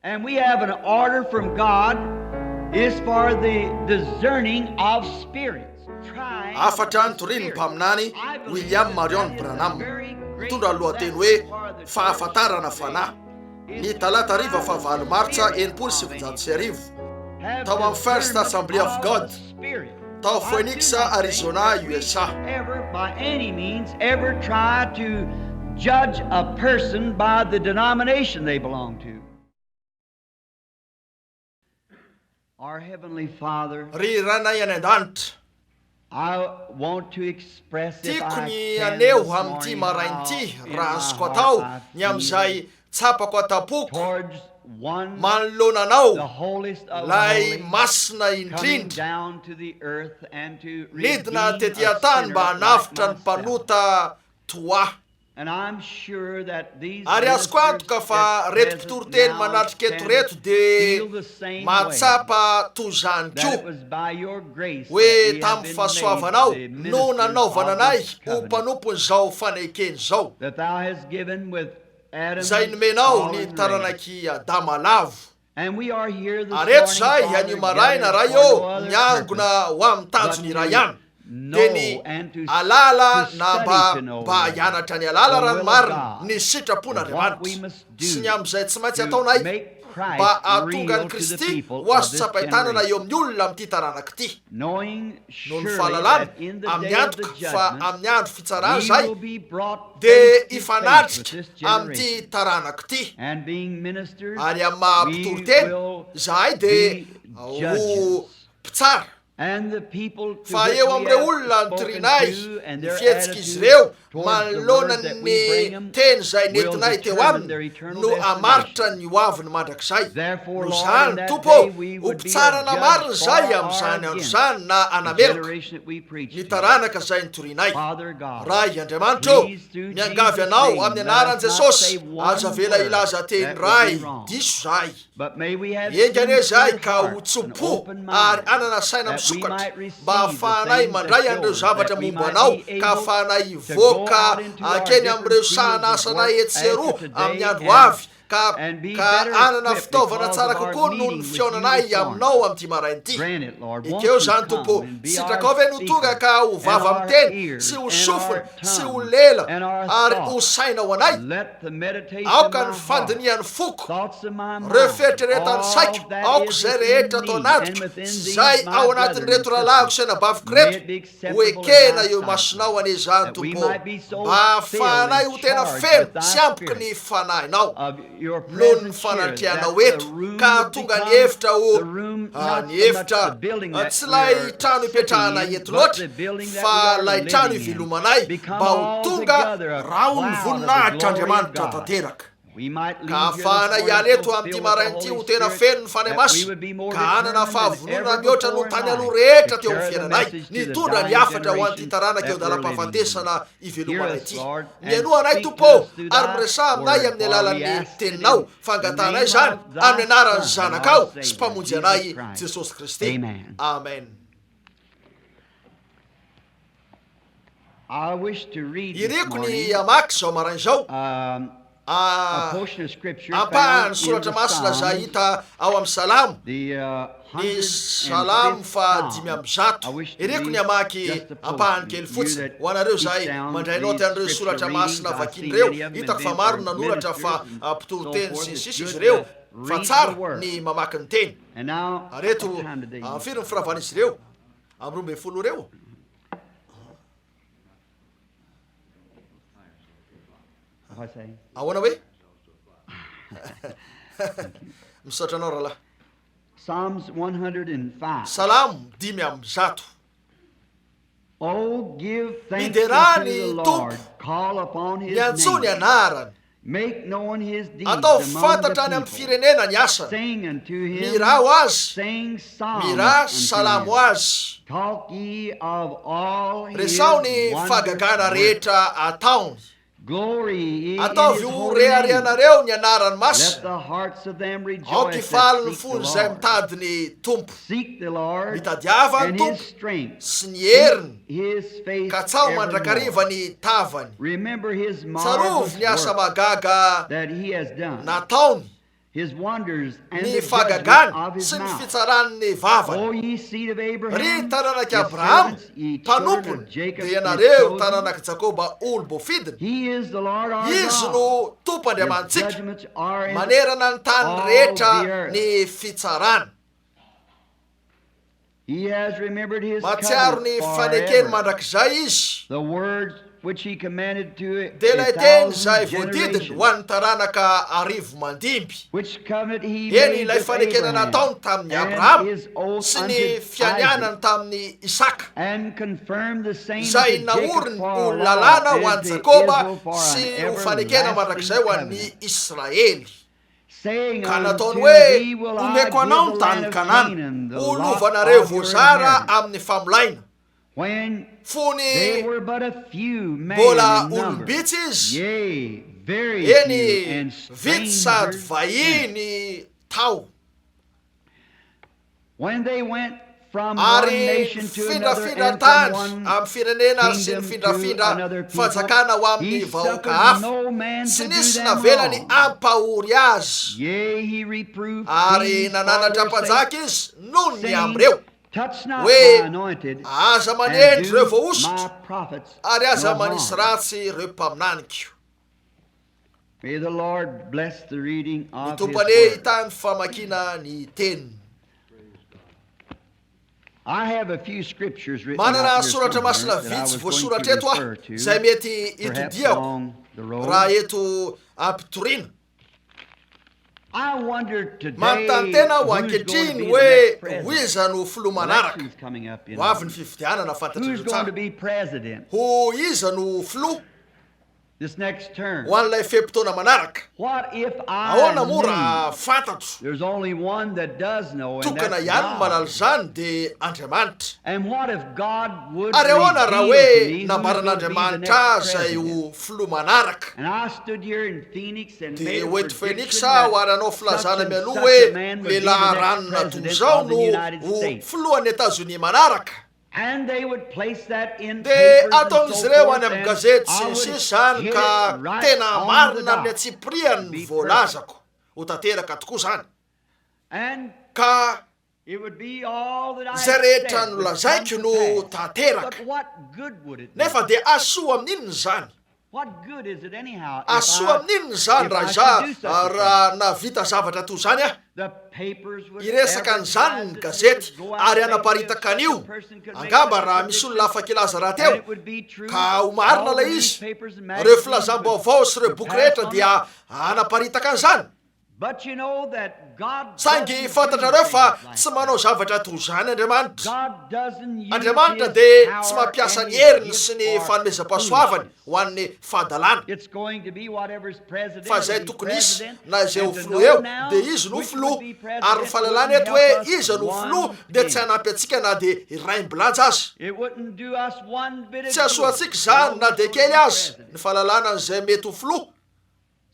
And we have an order from God is for the discerning of spirits. Trying Hafatra notorian'ny mpaminany William Marion Branham, mitondra ny lohateny hoe Fahafantarana Fanahy, ny talata hariva fahavalo martsa 1960, tao amin'ny First Assembly of God, tao Phoenix, Arizona, USA. Ever by any means ever try to judge a person by the denomination they belong to. Our Heavenly Father, Ry Rainay any An-danitra, I want to express if tiako I ny can haneho this amin'ity morning maraina how ity, in raha my azoko heart atao, I ny amin'izay feel tsapako atam-poko, towards one, manoloana anao, the holiest of the ilay holy, Masina coming Indrindra, down to the earth and to nidina redeem tety a an-tany sinner mba like hanavotra ny myself. mpanota toa ahy. And I'm sure that these Ary azoko ministers antoka fa at reto present mpitoriteny now manatrika eto stand reto dia feel the same way, mahatsapa toy izany that it koa, was by your grace that hoe we have tamin'ny been made fahasoavanao the no ministers nanaovana of anay this ho covenant mpanompon'izao fanekena izao. that thou hast given with Izay nomenao ny taranak'i Adama lavo. Ary eto izahay anio maraina, Ray ô, miangona ho amin'ny tanjony iray ihany, dia ny hahalala na mba mba hianatra ny hahalala raha ny marina ny sitrapon'Andriamanitra, sy ny amin'izay tsy maintsy ataonay mba hahatonga an'i Kristy ho azo tsapain-tanana eo amin'ny olona amin'ity taranaka ity. Noho ny fahalalana, amin'ny antoka fa amin'ny andro fitsarana izahay, dia hifanatrika amin'ity taranaka ity, ary amin'ny maha mpitory teny, izahay dia ho mpitsara. Fa eo amin'ireo olona nitorianay ny fihetsik'izy ireo manoloana ny teny izay nentinay teo aminy no hamaritra ny hoaviny mandrakizay. Noho izany, Tompo ô, ho mpitsarana marina izahay amin'izany andro izany na hanameloka ny taranaka izay nitorianay. Ray Andriamanitra ô, miangavy Anao amin'ny anaran'i Jesosy, aza avela hilaza teny iray diso izahay. Enga anie izahay ka ho tso-po ary hanana saina misokatra mba hahafahanay mandray an'ireo zavatra momba Anao ka hahafahanay hivoaka hankeny amin'ireo sahan'asanay etsy sy eroa amin'ny andro ho avy ka ka hanana fitaovana tsara kokoa noho ny fihaonanay aminao amin'ity maraina ity. Ekeo izany, Tompo. Sitrakao ve no tonga ka ho vava miteny, sy ho sofina, sy ho lela, ary ho saina ho anay? Aoka ny fandinihan'ny foko, ireo fieritreretan'ny saiko, aoka izay rehetra ato anatiko, sy izay ao anatin'ireto rahalahiko sy anabaviko ireto, Ho ekena eo imasonao anie izany, Tompo ô, mba hahafahanay ho tena feno sy ampoky ny Fanahinao, noho ny fanatrehanao eto, ka hahatonga ny efitra ho, ny efitra, tsy ilay trano ipetrahanay eto loatra, fa ilay trano ivelomanay, mba ho tonga rahon'ny voninahitr'Andriamanitra tanteraka. Ka hahafahana hiala eto amin'ity maraina ity ho tena feno ny Fanahy Masina, ka hanana fahavononana mihoatra noho tany aloha rehetra teo amin'ny fiainanay, nitondra ny hafatra ho an'ity taranaka eo an-dalam-pahafatesana ivelomanay ity. Mihainoa anay, Tompo ô, ary miresaha aminay amin'ny alalan'ny Teninao, fa angatahanay izany amin'ny anaran'ny Zanakao sy Mpamonjy anay, Jesosy Kristy. Amen. Iriko ny hamaky izao maraina izao ampahan'ny soratra masina izay hita ao amin'ny Salamo, ny Salamo faha 105. Iriko ny hamaky ampahany kely fotsiny ho anareo izay mandray naoty an'ireo soratra masina vakiana ireo. Hitako fa maro ny nanoratra fa mpitoriteny sy ny sisa izy ireo, fa tsara ny mamaky ny teny. Ary eto, amin'ny firy ny firavan'izy ireo? Amin'ny 12 ora eo. Ahoana hoe? Misaotra anao rahalahy. Salamo 105. Miderà ny Tompo, miantsoa ny anarany. Ataovy fantatra any amin'ny firenena ny asany. Mihirà ho azy, mihirà salamo azy. Resaho ny fahagagana rehetra ataony. Ataovy ho reharehanareo ny anarany masina. Aoka hifaly ny fon'izay mitady ny Tompo. Mitadiava ny Tompo sy ny heriny, katsaho mandrakariva ny tavany. Tsarovy ny asa mahagaga nataony. Ny fahagagany sy ny fitsaran'ny vavany. Ry taranak'i Abrahama, mpanompony, dia ianareo taranak'i Jakoba olom-boafidiny. Izy no Tompo Andriamanitsika, manerana ny tany rehetra ny fitsarany. Mahatsiaro ny fanekeny mandrakizay izy, dia ilay teny izay voadidiny ho an'ny taranaka arivomandimby, eny, ilay fanekena nataony tamin'i Abrahama sy ny fianianany tamin'i Isaka, izay naoriny ho lalàna ho an'i Jakoba sy ho fanekena mandrakizay ho an'ny Israely. Ka nataony hoe, Homeko anao ny tany Kanana, ho lovanareo voazara amin'ny famolaina. Fony mbola olom-bitsy izy, eny, vitsy sady vahiny tao. Ary nifindrafindra tany amin'ny firenena ary sy nifindrafindra fanjakana ho amin'ny vahoaka hafa, tsy nisy navelany hampahory azy. Ary nananatra mpanjaka izy noho ny amin'ireo, hoe, Aza manendry ireo voahosotro, ary aza manisy ratsy ireo mpaminaniko. May the Lord bless the reading Ny of Tompo His anie Word. hitahy ny famakiana ny teniny. I have a few scriptures written out Manana here soratra somewhere masina that I vitsy was going to voasoratra eto aho refer to, izay mety perhaps hitodiako along the road. raha eto am-pitoriana. I wonder today Manontany tena aho who's going to ankehitriny be the hoe next ho president. iza no filoha manaraka. Election's coming up, you Ho avy know. ny fifidianana Who's fantatrareo going to tsara. be president Ho iza no filoha this next term? ho an'ilay fe-potoana manaraka? What if I Ahoana moa knew raha fantatro? there's only one that does know, and Tokana that's ihany no mahalala God. izany dia Andriamanitra. And what if God would Ary ahoana raha reveal hoe to me who's going to be the nambaran'Andriamanitra next ahy izay president? ho filoha manaraka? And I stood here in Phoenix and Dia made a ho eto prediction Phoenix aho that ary hanao such filazana and mialoha such a hoe man would be the lehilahy next ranona toy president izao of the no United ho States. filohan'i Etazonia manaraka. And they would place that in Dia papers and so ataon'izy ireo forth, any amin'ny and gazety I sy ny would sisa izany hit ka it right tena on the marina amin'ny dot. antsipiriany It'd ny be perfect. voalazako. Ho tanteraka tokoa izany. And Ka it would be all that I izay had rehetra said would come nolazaiko to no pass. tanteraka. But what good would it do? Nefa dia hahasoa amin'inona izany? What good is it anyhow if Hahasoa I amin'inona izany if raha I should izaho do such a thing? raha nahavita zavatra toy izany aho? The papers would Hiresaka an'izany advertise ny it, it gazety would go out ary maybe if hanaparitaka such a an'io. person could make Angamba such a raha misy prediction olona afaka hilaza and rahateo it would be true, ka ho marina all the ilay izy, newspapers and ireo magazines would, filazam-baovao sy ireo would boky pass rehetra on dia it. hanaparitaka an'izany. But you know that God Saingy doesn't do fantatrareo fa things like tsy manao that. zavatra toy izany Andriamanitra. God doesn't use Andriamanitra his dia tsy power mampiasa and ny his heriny gifts sy ny for fanomezam-pahasoavany foolishness. ho an'ny fahadalana. It's going to be whatever's president Fa will izay be tokony hisy president, na izay ho and to filoha know eo now dia izy no which would filoha. be Ary ny president fahalalana wouldn't eto hoe help us iza no filoha one dia tsy penny. hanampy antsika na dia iraim-bilanja aza. It wouldn't do us one bit of Tsy hahasoa good antsika to izany know na which dia would kely be aza ny president. fahalalana an'izay mety ho filoha.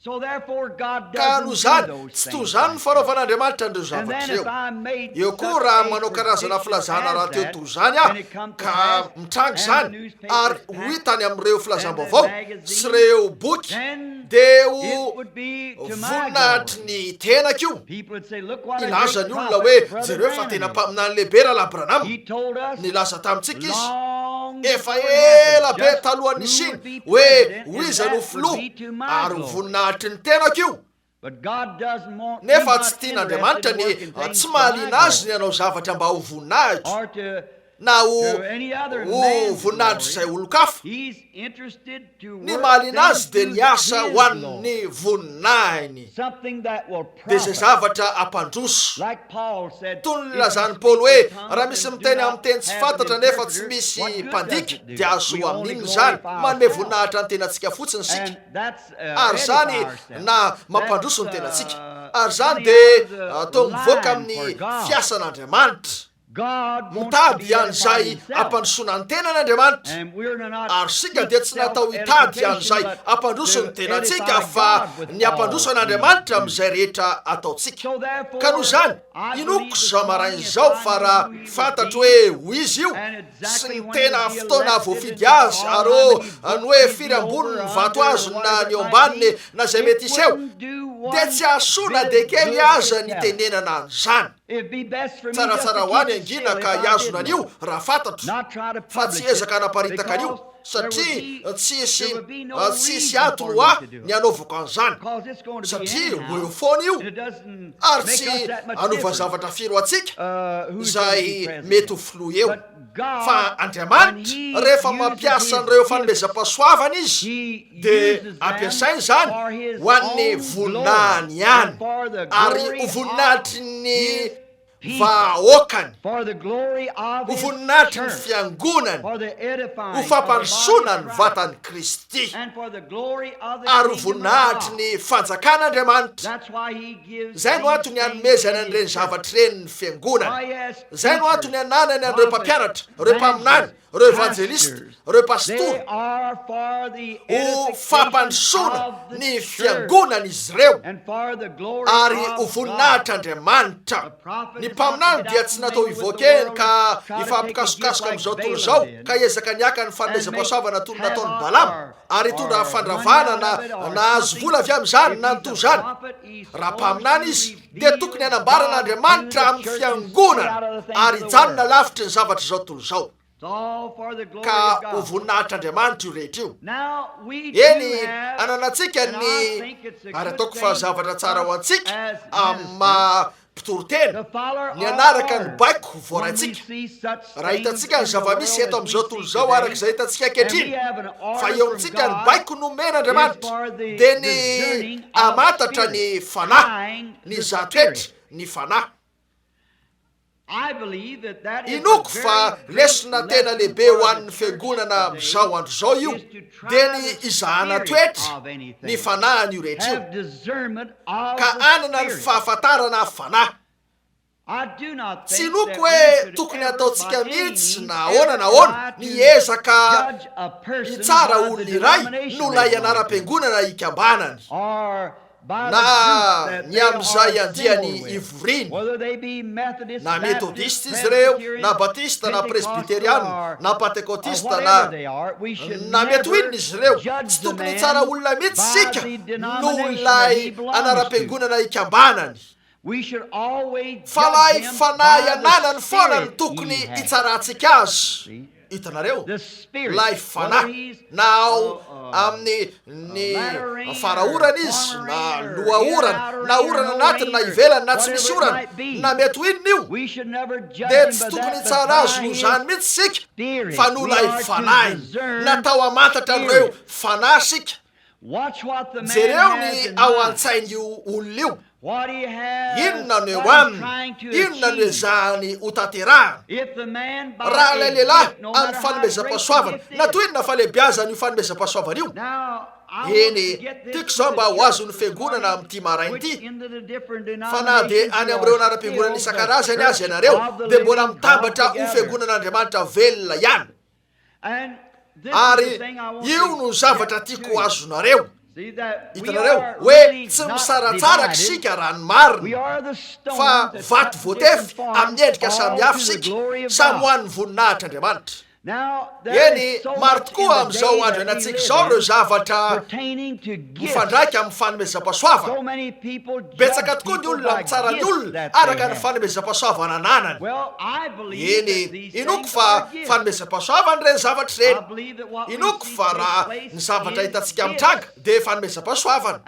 So therefore God Ka doesn't noho do izany, those tsy toy things izany ny like that. fanaovan'Andriamanitra an'ireo And zavatra then if ireo. I made Eo koa such raha a manao karazana prediction filazana as rahateo that, toy izany aho, and it come to ka pass, mitranga and the izany, ary newspapers ho packed, hita any amin'ireo and the filazam-baovao sy magazines, ireo boky, then dia ho it would be to my voninahitry glory. ny tenako io. People would say, Look what a Hilaza great ny olona prophet hoe, Brother Jereo fa Branham tena is. mpaminany lehibe Rahalahy Branham. He told us Nilaza tamintsika izy, long efa before it happened ela be just talohan'ny who would nisiany, be hoe president, ho and iza no that would filoha, be to my ary ho glory. voninahitry ny tenako io. But God doesn't want, He's Nefa tsy not tian'Andriamanitra interested in ny working things tsy for my mahaliana azy glory ny hanao zavatra mba ho voninahitro or to, na ho to any other ho man's voninahitr'izay glory. olon-kafa. He's interested to Ny work mahaliana things azy dia to ny asa his ho an'ny glory, voninahiny, something that will dia izay profit. zavatra hampandroso. Like Paul said, Toy ny if you nilazan'i speak Paoly hoe, with Raha tongues misy and do miteny not amin'ny teny tsy have an fantatra nefa tsy interpreter, misy what good does mpandika, it do? dia We hahasoa only amin'inona izany? glorify Manome ourselves. voninahitra ny tenantsika fotsiny isika. And that's Ary izany edify ourselves. na That's mampandroso ny tenantsika. Ary izany coming dia out of the atao mivoaka line for amin'ny God. fiasan'Andriamanitra. God wants to Mitady be edified an'izay himself. hampandrosoana ny tenany Andriamanitra. And we're not Ary isika seek dia tsy natao hitady self-edification, an'izay but hampandroso ny to tenantsika edify fa God with ny hampandroso all we an'Andriamanitra do. amin'izay rehetra ataontsika. So Ka noho therefore, izany, I believe inoako this izao maraina morning if izao I fa knew raha who he would fantatro be hoe ho izy io and sy exactly ny when he tena would be fotoana elected and voafidy azy all ary how oh, many ny votes hoe he'd firy be ambony over ny or vato under or azony na whatever ny it eo might ambaniny be, na izay it mety hiseho, wouldn't do Dia tsy hahasoa na dia kely aza ny itenenana an'izany. Tsaratsara ho ahy ny hangina ka hihazona an'io raha fantatro fa tsy hiezaka hanaparitaka an'io, satria tsy hisy, tsy hisy antony ho ahy ny hanaovako an'izany, satria ho eo foana io, ary tsy hanova zavatra firy ho antsika izay mety ho filoha eo. Fa Andriamanitra, rehefa mampiasa an'ireo fanomezam-pahasoavana Izy, dia ampiasainy izany ho an'ny voninahiny ihany, ary ho voninahitry ny vahoakany, ho voninahitry ny fiangonany, ho fampandrosoana ny vatan'i Kristy, ary ho voninahitry ny fanjakan'Andriamanitra. Izay no antony anomezany an'ireny zavatra ireny ny fiangonana. Izay no antony ananany an'ireo mpampianatra, ireo mpaminany, ireo evanjelista, ireo pastora, ho fampandrosoana ny fiangonana izy ireo, ary ho voninahitr'Andriamanitra. Ny mpaminany dia tsy natao hivoaka eny ka hifampikasokasoka amin'izao tontolo izao, ka hiezaka ny haka ny fanomezam-pahasoavana toy ny nataon'i Balama, ary hitondra fandravana na nahazo vola avy amin'izany na ny toy izany. Raha mpaminany izy, dia tokony hanambara an'Andriamanitra amin'ny fiangonana ary hijanona lavitry ny zavatr'izao tontolo izao. Ka ho voninahitr'Andriamanitra io rehetra io. Eny, ananantsika ny, ary ataoko fa zavatra tsara ho antsika amin'ny maha mpitoriteny, ny hanaraka ny baiko voaraintsika. Raha hitantsika ny zava-misy eto amin'izao tontolo izao araka izay hitantsika ankehitriny, fa eo amintsika ny baiko nomen'Andriamanitra, dia ny hamantatra ny fanahy, ny zatoetra, ny fanahy. Inoako fa lesona tena lehibe ho an'ny fiangonana amin'izao andro izao io, dia ny hizahana toetra ny fanahin'io rehetra io, ka hanana ny fahafantarana fanahy. Tsy inoako hoe tokony hataontsika mihitsy na ahoana na ahoana ny hiezaka hitsara olona iray noho ilay anaram-piangonana ikambanany, na ny amin'izay andiany ivoriany, na Metodista izy ireo, na Batista, na Presbyteriana, na Pantekotista, na, na mety ho inona izy ireo. Tsy tokony hitsara olona mihitsy isika noho ilay anaram-piangonana ikambanany. Fa ilay fanahy ananany foana no tokony hitsarantsika azy. Hitanareo? Ilay fanahy. Na ao amin'ny ny fara-orana izy, na loha-orana, na orana anatiny na ivelany, na tsy misy orana, na mety ho inona io, dia tsy tokony hitsara azy noho izany mihitsy isika, fa noho ilay fanahiny. Natao hamantatra an'ireo fanahy isika. Jereo ny ao an-tsain'io olona io. Inona no eo aminy? Inona no ezahany hotanterahana? Raha ilay lehilahy amin'ny fanomezam-pahasoavana, na toy inona fahalehibiazan'io fanomezam-pahasoavana io, eny, tiako izao mba ho azon'ny fiangonana amin'ity maraina ity, fa na dia any amin'ireo anaram-piangonana isan-karazany aza ianareo, dia mbola mitambatra ho fiangonan'Andriamanitra velona ihany. Ary io no zavatra tiako ho azonareo. Hitanareo, hoe tsy misaratsaraka isika raha ny marina, fa vato voatefy amin'ny endrika samihafa isika, samy ho an'ny voninahitr'Andriamanitra. Eny, maro tokoa amin'izao andro iainantsika izao ireo zavatra mifandraika amin'ny fanomezam-pahasoavana. Betsaka tokoa ny olona mitsara ny olona araka ny fanomezam-pahasoavana ananany. Eny, inoako fa fanomezam-pahasoavana ireny zavatra ireny. Inoako fa raha ny zavatra hitantsika mitranga dia fanomezam-pahasoavana.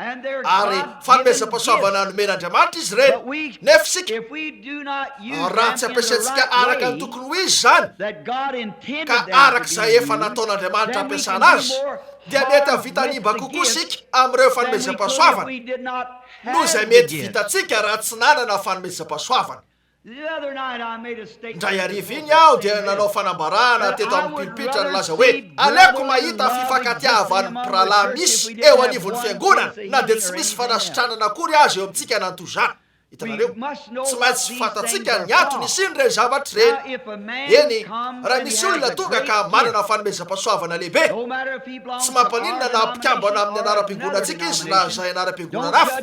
Ary fanomezam-pahasoavana nomen'Andriamanitra izy ireny. Nefa isika, raha tsy ampiasaintsika araka ny tokony ho izy izany, ka araka izay efa nataon'Andriamanitra hampiasana azy, dia mety hahavita hanimba kokoa isika amin'ireo fanomezam-pahasoavana noho izay mety vitantsika raha tsy nanana fanomezam-pahasoavana. Indray hariva iny aho dia nanao fanambarana teto amin'ny pilipitra nilaza hoe, Aleoko mahita fifankatiavan'ny mpirahalahy misy eo anivon'ny fiangonana na dia tsy misy fanasitranana akory aza eo amintsika nantozana. Hitanareo? Tsy maintsy fantatsika ny antony isian'ireny zavatra ireny. Eny, raha misy olona tonga ka manana fanomezam-pahasoavana lehibe, tsy mampaninona na mpikambana amin'ny anaram-piangonantsika izy na izay anaram-piangonana hafa,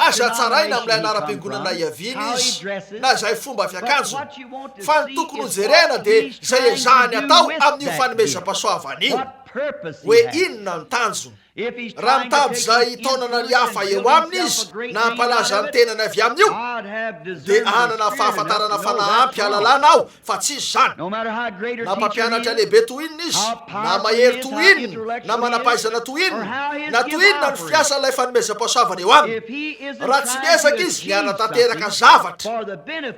aza tsaraina amin'ilay anaram-piangonana iaviany izy na izay fomba fiakanjony, fa ny tokony hojerena dia izay ezahany atao amin'io fanomezam-pahasoavana io, hoe inona ny tanjony. Raha mitady izay hitaonana ny hafa eo aminy izy na hampalaza ny tenany avy amin'io, dia hanana fahafantarana fanahy ampy hahalalana aho fa tsy izy izany. Na mpampianatra lehibe toy inona izy, na mahery toy inona, na manam-pahaizana toy inona, na toy inona ny fiasan'ilay fanomezam-pahasoavana eo aminy, raha tsy miezaka izy ny hanatanteraka zavatra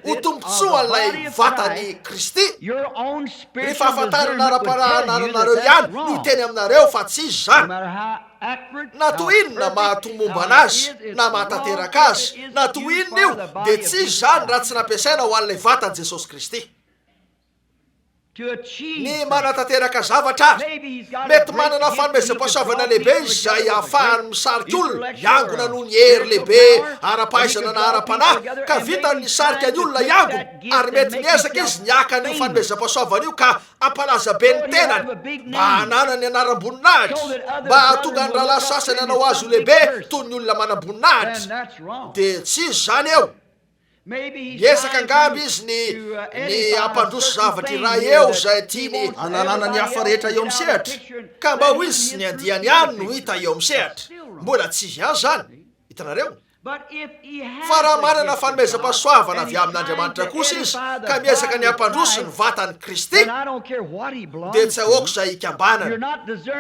ho tombontsoan'ilay vatan'i Kristy, Ny fahafantarana ara-panahy anananareo ihany no hiteny aminareo fa tsy izy izany. Na toy inona mahatomombana azy, na mahatanteraka azy, na toy inona io, dia tsy izy izany raha tsy nampiasaina ho an'ilay vatan'i Jesosy Kristy. Ny manatanteraka zavatra ary. Mety manana fanomezam-pahasoavana lehibe izy izay ahafahany misarika olona hiangona noho ny hery lehibe ara-pahaizana na ara-panahy, ka vitany ny hisarika ny olona hiangona. Ary mety miezaka izy ny haka an'io fanomezam-pahasoavana io ka hampalaza be ny tenany, mba hananany anaram-boninahitra, mba hahatonga ny rahalahy sasany hanao azy ho lehibe toy ny olona manam-boninahitra. Dia tsy izy izany eo. Miezaka angamba izy ny, ny hampandroso zavatra iray eo izay tiany hanalana ny hafa rehetra eo amin'ny sehatra, ka mba ho izy sy ny andiany ihany no hita eo amin'ny sehatra. Mbola tsy izy ihany izany. Hitanareo? Fa raha manana fanomezam-pahasoavana avy amin'Andriamanitra kosa izy ka miezaka ny hampandroso ny vatan'i Kristy, dia tsy ahoako izay hikambanany.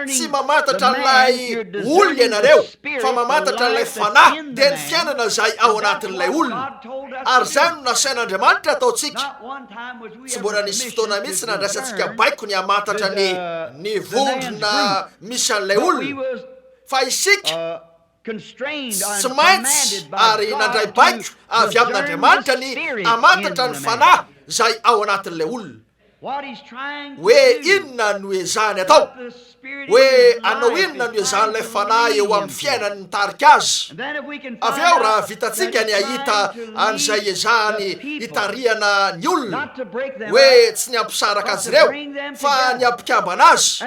Tsy mamantatra an'ilay olona ianareo, fa mamantatra an'ilay fanahy, dia ny fiainana izay ao anatin'ilay olona. Ary izay no nasain'Andriamanitra hataontsika. Tsy mbola nisy fotoana mihitsy nandraisantsika baiko ny hamantatra ny, ny vondrona misy an'ilay olona. Fa isika. Tsy maintsy ary nandray baiko avy amin'Andriamanitra ny hamantatra ny fanahy izay ao anatin'ilay olona. Hoe inona no ezahany atao? Hoe hanao inona no ezahan'ilay fanahy eo amin'ny fiainany mitarika azy? Avy eo raha vitantsika ny hahita an'izay ezahany hitarihana ny olona, hoe tsy ny hampisaraka azy ireo fa ny hampikambana azy,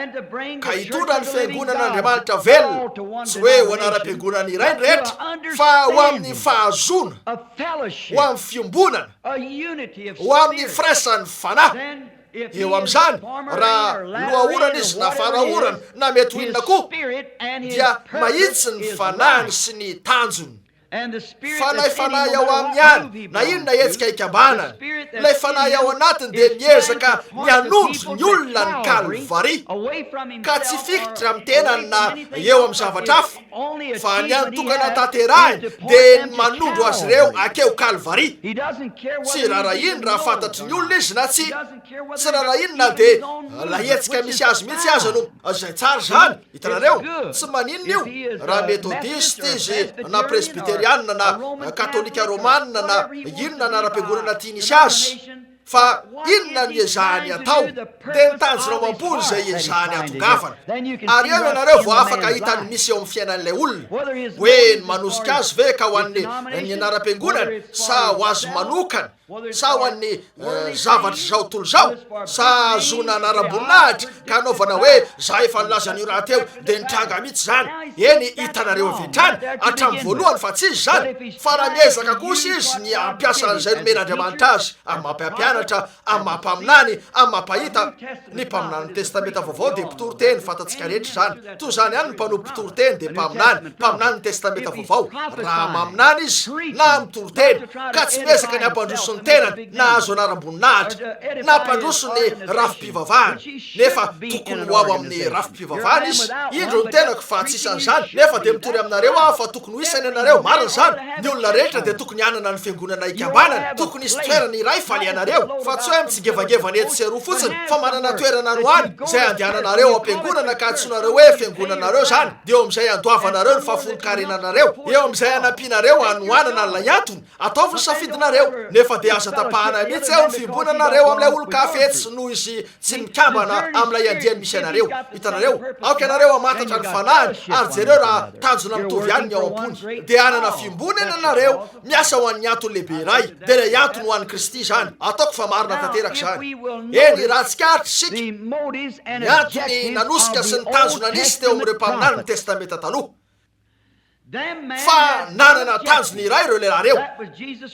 ka hitondra ny Fiangonan'Andriamanitra velona, tsy hoe ho anaram-piangonana iray ny rehetra, fa ho amin'ny fahazoana, ho amin'ny fiombonana, ho amin'ny firaisan'ny fanahy. Eo amin'izany, raha loha-orana izy na fara-orana, na mety ho inona koa, dia mahitsy ny fanahiny sy ny tanjony. Fa ilay fanahy ao aminy ihany, na inona hetsika ikambanany, ilay fanahy ao anatiny dia miezaka ny hanondro ny olona ny Kalvary, ka tsy fikitra amin'ny tenany na eo amin'ny zavatra hafa, fa ny hany tokana tanterahiny dia ny manondro azy ireo hakeo Kalvary. Tsy raharahiany raha fantatry ny olona izy na tsia. Tsy raharahiany na dia ilay hetsika misy azy mihitsy aza no izay tsara izany. Hitanareo? Tsy maninona io raha Metodista izy na Presbyteriana na Katolika Romana na inona anaram-piangonana tiany hisy azy. Fa inona no ezahany atao? Dia ny tanjona ao am-pony izay ezahany hatongavana. Ary eo ianareo vao afaka hahita ny misy eo amin'ny fiainan'ilay olona. Hoe ny manosika azy ve ka ho an'ny ny anaram-piangonana sa ho azy manokana? Sa ho an'ny zavatr'izao tontolo izao? Sa hahazoana anaram-boninahitra ka hanaovana hoe za efa nilaza an'io rahateo dia nitranga mihitsy izany? Eny, hitanareo avy hatrany hatramin'ny voalohany fa tsy izy izany. Fa raha miezaka kosa izy ny hampiasa an'izay nomen'Andriamanitra azy amin'ny maha mpampianatra, amin'ny maha mpaminany, amin'ny maha mpahita, ny mpaminanin'ny Testamenta Vaovao dia mpitory teny, fantatsika rehetra izany. Toy izany ihany ny mpanompo mpitory teny dia mpaminany, mpaminanin'ny Testamenta Vaovao. Raha maminany izy na mitory teny, ka tsy miezaka ny hampandroso ny tenany na hahazo anaram-boninahitra, na hampandroso ny rafi-pivavahany, nefa tokony ho ao amin'ny rafi-pivavahana izy, indro ny tenako fa tsy isan'izany, nefa dia mitory aminareo aho fa tokony ho isany ianareo, marina izany, ny olona rehetra dia tokony hanana ny fiangonana ikambanany, tokony hisy toerana iray falehanareo, fa tsy hoe mitsingevangevana etsy sy eroa fotsiny, fa manana toerana any ho any, izay andehananareo ao am-piangonana ka antsoinareo hoe fiangonanareo izany, dia eo amin'izay andoavanareo ny fahafolonkarenanareo, eo amin'izay anampianareo hanohanana an'ilay antony, ataovy ny safidinareo, nefa dia aza tapahana mihitsy eo ny fiombonanareo amin'ilay olon-kafa etsy noho izy tsy mikambana amin'ilay andiany misy anareo. Hitanareo? Aoka ianareo hamantatra ny fanahiny ary jereo raha tanjona mitovy ihany ny ao am-pony. Dia hanana fiombonana ianareo, miasa ho an'ny antony lehibe iray, dia ilay antony ho an'i Kristy izany. Ataoko fa marina tanteraka izany. Eny, raha tsikaritra isika, ny antony nanosika sy ny tanjona nisy teo amin'ireo mpaminany ny Testamenta Taloha, fa nanana tanjona iray ireo lehilahy ireo,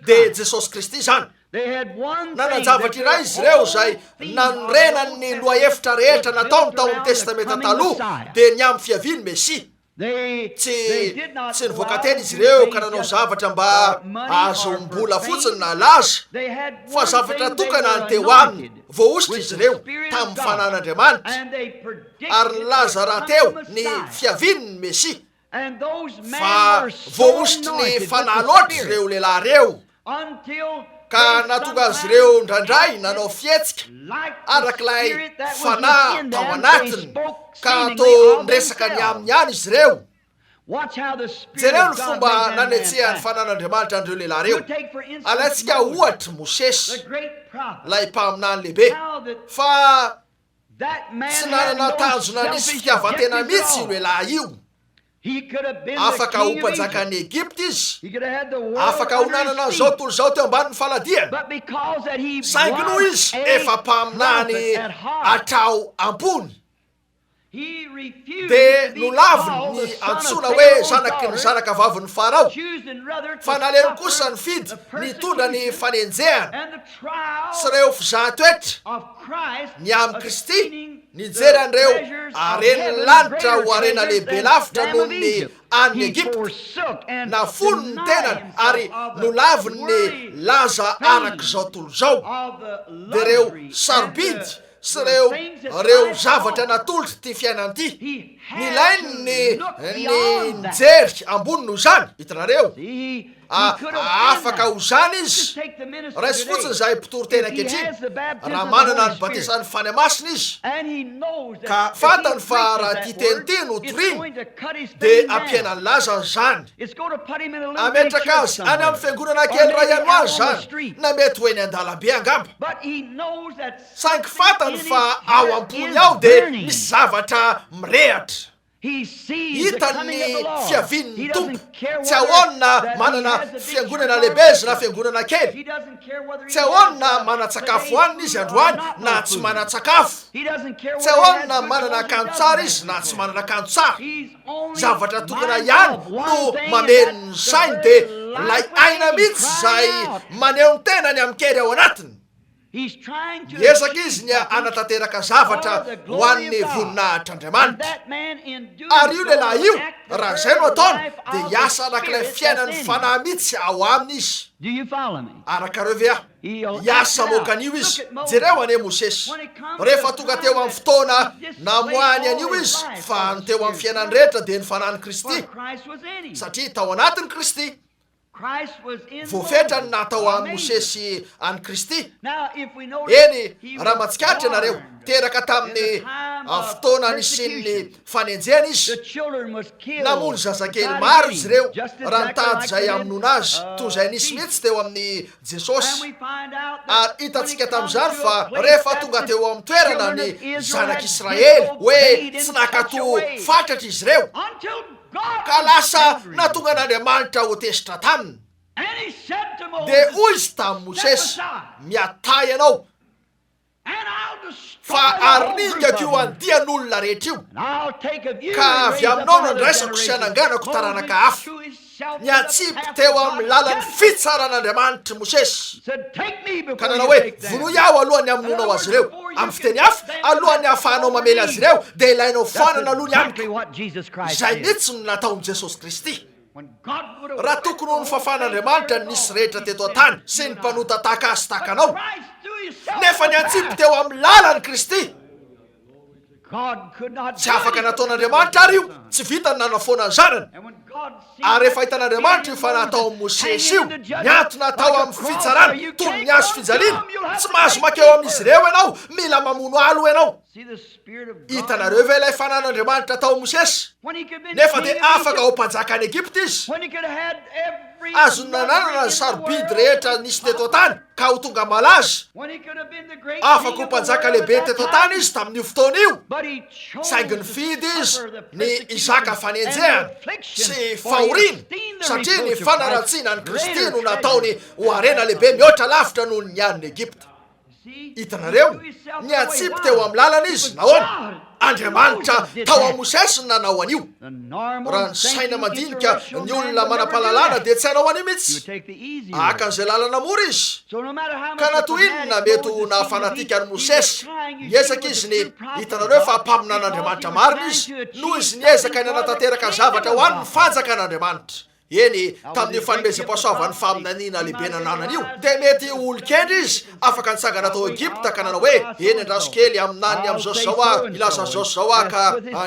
dia Jesosy Kristy izany. Nanan-javatra iray izy ireo izay nanorenany ny lohahevitra rehetra nataony tao amin'ny Testamenta Taloha, dia ny amin'ny fiavian'ny Mesia. Tsy, tsy nivoaka teny izy ireo ka nanao zavatra mba hahazoam-bola fotsiny na laza, fa zavatra tokana ny teo aminy, voahosotra izy ireo tamin'ny Fanahin'Andriamanitra, ary nilaza rahateo ny fiavian'ny Mesia. Fa voahosotry ny Fanahy loatra ireo lehilahy ireo, ka nahatonga azy ireo indraindray nanao fihetsika arak'ilay Fanahy tao anatiny, ka toa niresaka ny aminy ihany izy ireo. Jereo ny fomba nanetsehan'ny Fanahin'Andriamanitra an'ireo lehilahy ireo. Alaintsika ohatra Mosesy, ilay mpaminany lehibe, fa Tsy nanana tanjona nisy fitiavan-tena mihitsy io lehilahy io. Afaka ho mpanjakan'i Egypta izy, afaka ho nanana an'izao tontolo izao teo ambanin'ny faladiany, saingy noho izy efa mpaminany hatrao am-pony, dia nolaviny ny antsoina hoe zanaky ny zanakavavin'i Farao, fa naleony kosa nifidy ny hitondra ny fanenjehana sy ireo fizahan-toetra ny amin'i Kristy, nijery an'ireo haren'ny lanitra ho harena lehibe lavitra noho ny an'i Egypta, nafoiny ny tenany ary nolaviny ny laza arak'izao tontolo izao, dia ireo sarobidy sy ireo ireo zavatra natolotr'ity fiainana ity. Nilainy ny ny nijery ambony noho izany, hitanareo. Afaka ho izany izy. Raiso fotsiny izahay mpitory teny ankehitriny, raha manana ny batisan'ny Fanahy Masina izy, ka fantany fa raha ity teny ity no toriny, dia hampiaina ny lazany izany. Hametraka azy any amin'ny fiangonana kely iray any ho azy izany, na mety ho eny an-dalambe angamba. Saingy fantany fa ao am-pony ao dia misy zavatra mirehatra. Hitany ny fiavian'ny Tompo. Tsy ahoany na manana fiangonana lehibe izy na fiangonana kely. Tsy ahoany na manan-tsakafo hohanina izy androany na tsy manan-tsakafo. Tsy ahoany na manana akanjo tsara izy na tsy manana akanjo tsara. Zavatra tokana ihany no mameno ny sainy dia ilay aina mihitsy izay maneho ny tenany amin-kery ao anatiny. Miezaka izy ny hanatanteraka zavatra ho an'ny voninahitr'Andriamanitra. Ary io lehilahy io, raha izay no ataony, dia hiasa arak'ilay fiainan'ny fanahy mihitsy ao aminy izy. Arakareo ve aho? Hiasa hamoaka an'io izy. Jereo anie Mosesy. Rehefa tonga teo amin'ny fotoana namoahany an'io izy, fa ny teo amin'ny fiainany rehetra dia ny fanahin'i Kristy, satria tao anatiny Kristy. Voafetra ny natao an'i Mosesy an'i Kristy. Eny, raha mahatsikaritra ianareo, teraka tamin'ny fotoana nisian'ny fanenjehana izy. Namono zazakely maro izy ireo raha nitady izay hamonoana azy, toy izay nisy mihitsy teo amin'i Jesosy. Ary hitantsika tamin'izany fa rehefa tonga teo amin'ny toerana ny zanak'Israely, hoe tsy nankatò fatratra izy ireo, ka lasa nahatonga an'Andriamanitra ho tezitra taminy. Dia hoy izy tamin'i Mosesy, Miatahy ianao, fa haringako io andian'olona rehetra io, ka avy aminao no handraisako sy hananganako taranaka hafa. Niantsipy teo amin'ny lalan'ny fitsaran'Andriamanitra i Mosesy, ka nanao hoe, Vonoy aho alohan'ny hamonoanao azy ireo. Amin'ny fiteny hafa, alohan'ny hahafahanao mamely azy ireo, dia ilainao foanana aloha ny amiko. Izay mihitsy no nataon'i Jesosy Kristy. Raha tokony ho nofafan'Andriamanitra ny nisy rehetra teto an-tany sy ny mpanota tahaka ahy sy tahaka anao, nefa niantsipy teo amin'ny lalan'i Kristy, Tsy afaka nataon'Andriamanitra àry io, tsy vitany nanafoana ny Zanany. Ary rehefa hitan'Andriamanitra io fanahy tao amin'i Mosesy io, nihantona tao amin'ny fitsarana toy ny hazo fijaliana, tsy mahazo mankeo amin'izy ireo ianao, mila mamono aloha ianao. Hitanareo ve ilay fanahin'Andriamanitra tao amin'i Mosesy? Nefa dia afaka ho mpanjakan'i Egypta izy. Azony nananana ny sarobidy rehetra nisy teto an-tany, ka ho tonga malaza. Afaka ho mpanjaka lehibe teto an-tany izy tamin'io fotoana io, saingy nifidy izy ny hizaka fanenjehana sy fahoriana, satria ny fanaratsiana an'i Kristy no nataony ho harena lehibe mihoatra lavitra noho ny an'i Egypta. Hitanareo? Niatsipy teo amin'ny lalana izy. Nahoana? Andriamanitra tao amin'i Mosesy no nanao an'io. Raha ny saina mandinika ny olona manam-pahalalana dia tsy hanao an'io mihitsy. Haka an'izay lalana mora izy. Ka na toy inona mety ho nahafanatika an'i Mosesy, niezaka izy ny, hitanareo fa mpaminan'Andriamanitra marina izy, noho izy niezaka ny hanatanteraka zavatra ho an'ny fanjakan'Andriamanitra. Eny, tamin'io fanomezam-pahasoavan'ny faminaniana lehibe nananany io, dia mety ho olon-kendry izy, afaka nitsangana tao Egypta ka nanao hoe, Eny, andraso kely, haminany ny amin'izao sy izao aho, hilaza an'izao sy izao aho, ka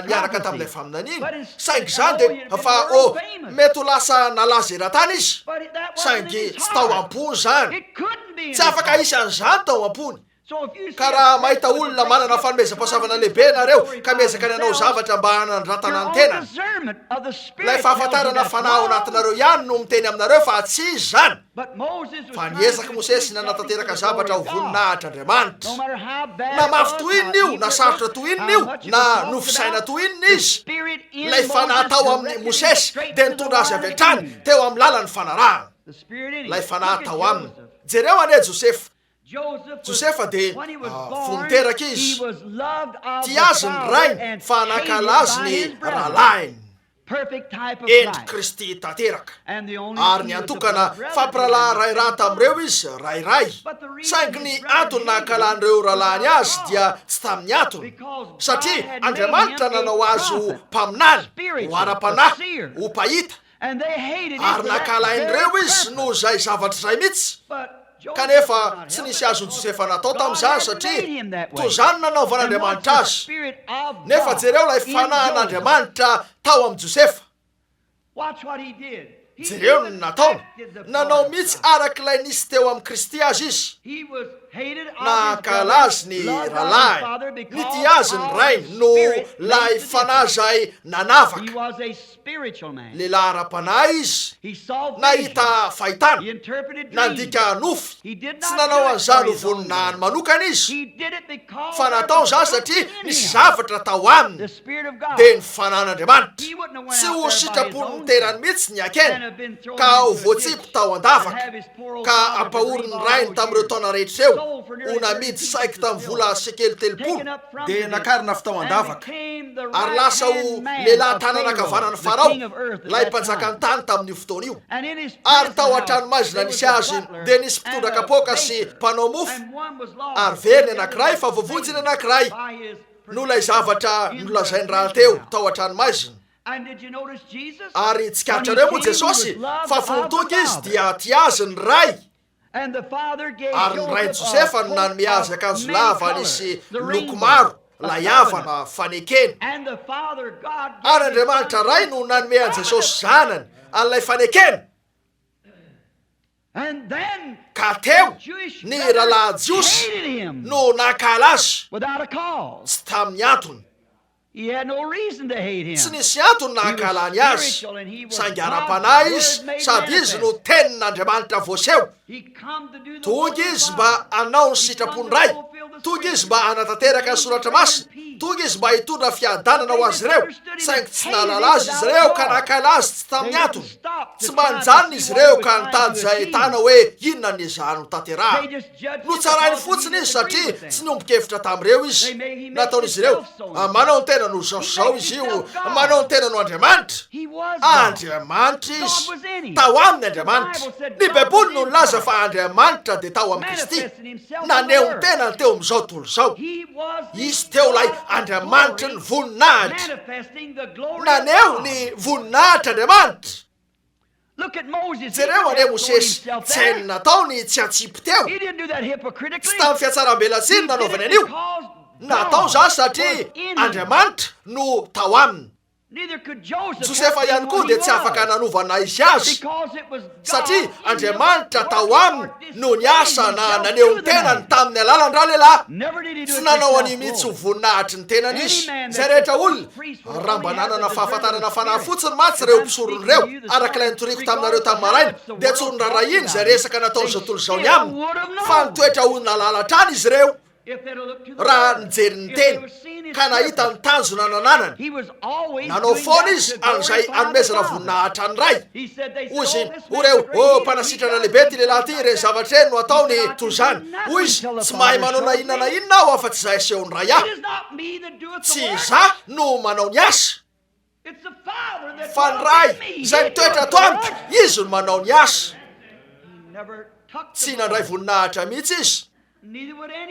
niaraka tamin'ilay faminaniana. Saingy izany dia, fa, oh, mety ho lasa nalaza eran-tany izy, saingy tsy tao am-pony izany. Tsy afaka hisy an'izany tao am-pony. Ka raha mahita olona manana fanomezam-pahasoavana lehibe ianareo ka miezaka ny hanao zavatra mba hanandratana ny tenany, ilay fahafantarana fanahy ao anatinareo ihany no miteny aminareo fa tsy izy izany. Fa niezaka Mosesy nanatanteraka zavatra ho voninahitr'Andriamanitra. Na mafy toy inona io, na sarotra toy inona io, na nofisaina toy inona izy, ilay fanahy tao amin'i Mosesy dia nitondra azy avy hatrany teo amin'ny lalan'ny fanarahana. Ilay fanahy tao aminy. Jereo anie Josefa. Josefa dia fony teraka izy, tia azy ny rainy fa nankahala azy ny rahalahiny. Endrik'i Kristy tanteraka. Ary niantokana fampirahalahy ray ra tamin'ireo izy, ray ray. Saingy ny antony nankahalan'ireo rahalahiny azy dia tsy tamin'ny antony, satria Andriamanitra nanao azy ho mpaminany, ho ara-panahy, ho mpahita, Ary nankahalain'ireo izy noho izay zavatra izay mihitsy. Kanefa tsy nisy azon'i Josefa natao tamin'izany, satria toy izany no nanaovan'Andriamanitra azy. Nefa jereo ilay fanahin'Andriamanitra tao amin'i Josefa. Jereo ny nataony. Nanao mihitsy araka ilay nisy teo amin'i Kristy aza izy. Nankahala azy ny rahalahiny, nitia azy ny rainy noho ilay fanahy izay nanavaka. Lehilahy ara-panahy izy, nahita fahitana, nandika nofy. Tsy nanao an'izany ho voninahiny manokana izy, fa natao izany satria nisy zavatra tao aminy, dia ny fanan'Andriamanitra. Tsy ho sitrapon'ny tenany mihitsy ny hakena, ka ho voatsipy tao an-davaka, ka ampahorin'ny rainy tamin'ireo taona rehetra ireo, ho namidy saiky tamin'ny vola sekely 30. Dia nakarina avy tao an-davaka, ary lasa ho lehilahy tanana ankavanan'i Farao, ilay mpanjakan'ny tany tamin'io fotoana io. Ary tao an-tranomaizina nisy azy dia nisy mpitondra kapoaka sy mpanao mofo, ary very ny anankiray fa voavonjy ny anankiray, noho ilay zavatra nolazainy rahateo tao an-tranomaizina. Ary tsikaritrareo moa Jesosy fa fony tonga Izy dia tia Azy ny Ray. Ary ny rain'i Josefa no nanome azy akanjo lava nisy loko maro, lay havana fanekena. Ary Andriamanitra Ray no nanome an'i Jesosy Zanany, an'ilay fanekena. Ka teo ny rahalahy Jiosy no nankahala azy, tsy tamin'ny antony. Tsy nisy antony nahankahalany azy, saingy ara-panahy izy sady izy no Tenin'Andriamanitra voaseho. Tonga izy mba hanao ny sitrapon'ny Ray, tonga izy mba hanatanteraka ny Soratra Masina, tonga izy mba hitondra fiadanana ho azy ireo, saingy tsy nahalala azy izy ireo ka nankahala azy tsy tamin'ny antony. Tsy mba nijanona izy ireo ka nitady izay ahitana hoe inona ny ezahany hotanterahana. Notsarainy fotsiny izy satria tsy niombon-kevitra tamin'ireo izy. Nataon'izy ireo, Manao ny tenany ho izao sy izao izy io, manao ny tenany ho Andriamanitra. Andriamanitra izy. Tao aminy Andriamanitra. Ny Baiboly no nilaza fa Andriamanitra dia tao amin'i Kristy, naneho ny tenany teo amin'izao tontolo izao. Izy teo ilay Andriamanitry ny voninahitra. Naneho ny voninahitr'Andriamanitra. Jereo anie Mosesy, tsy hainy natao ny tsy hatsipy teo. Tsy tamin'ny fihatsarambelatsihy no nanaovany an'io. Natao izany satria Andriamanitra no tao aminy. Josefa ihany koa dia tsy afaka nanova na izy azy, satria Andriamanitra tao aminy no niasa na naneho ny tenany tamin'ny alalan-dralehilahy. Tsy nanao an'io mihitsy ho voninahitry ny tenany izy. Izay rehetra olona Raha mba nanana fahafantarana fanahy fotsiny mantsy ireo mpisorona ireo, araka ilay notoriko taminareo tamin'ny maraina, dia tsy ho noraharahiany izay resaka nataon'izao tontolo izao ny aminy, fa nitoetra ho nalala hatrany izy ireo raha nijery ny teny. ka nahita ny tanjona nananany. Nanao foana izy an'izay hanomezana voninahitra ny Ray. Hoy izy, Hoy ireo, Oh, mpanasitrana lehibe ity lehilahy ity, ireny zavatra ireny no ataony toy izany. Hoy izy, Tsy mahay manao na inona na inona aho afa-tsy izay asehon'ny Ray ahy. Tsy izaho no manao ny asa, fa ny Ray izay mitoetra ato amiko, Izy no manao ny asa. Tsy nandray voninahitra mihitsy izy.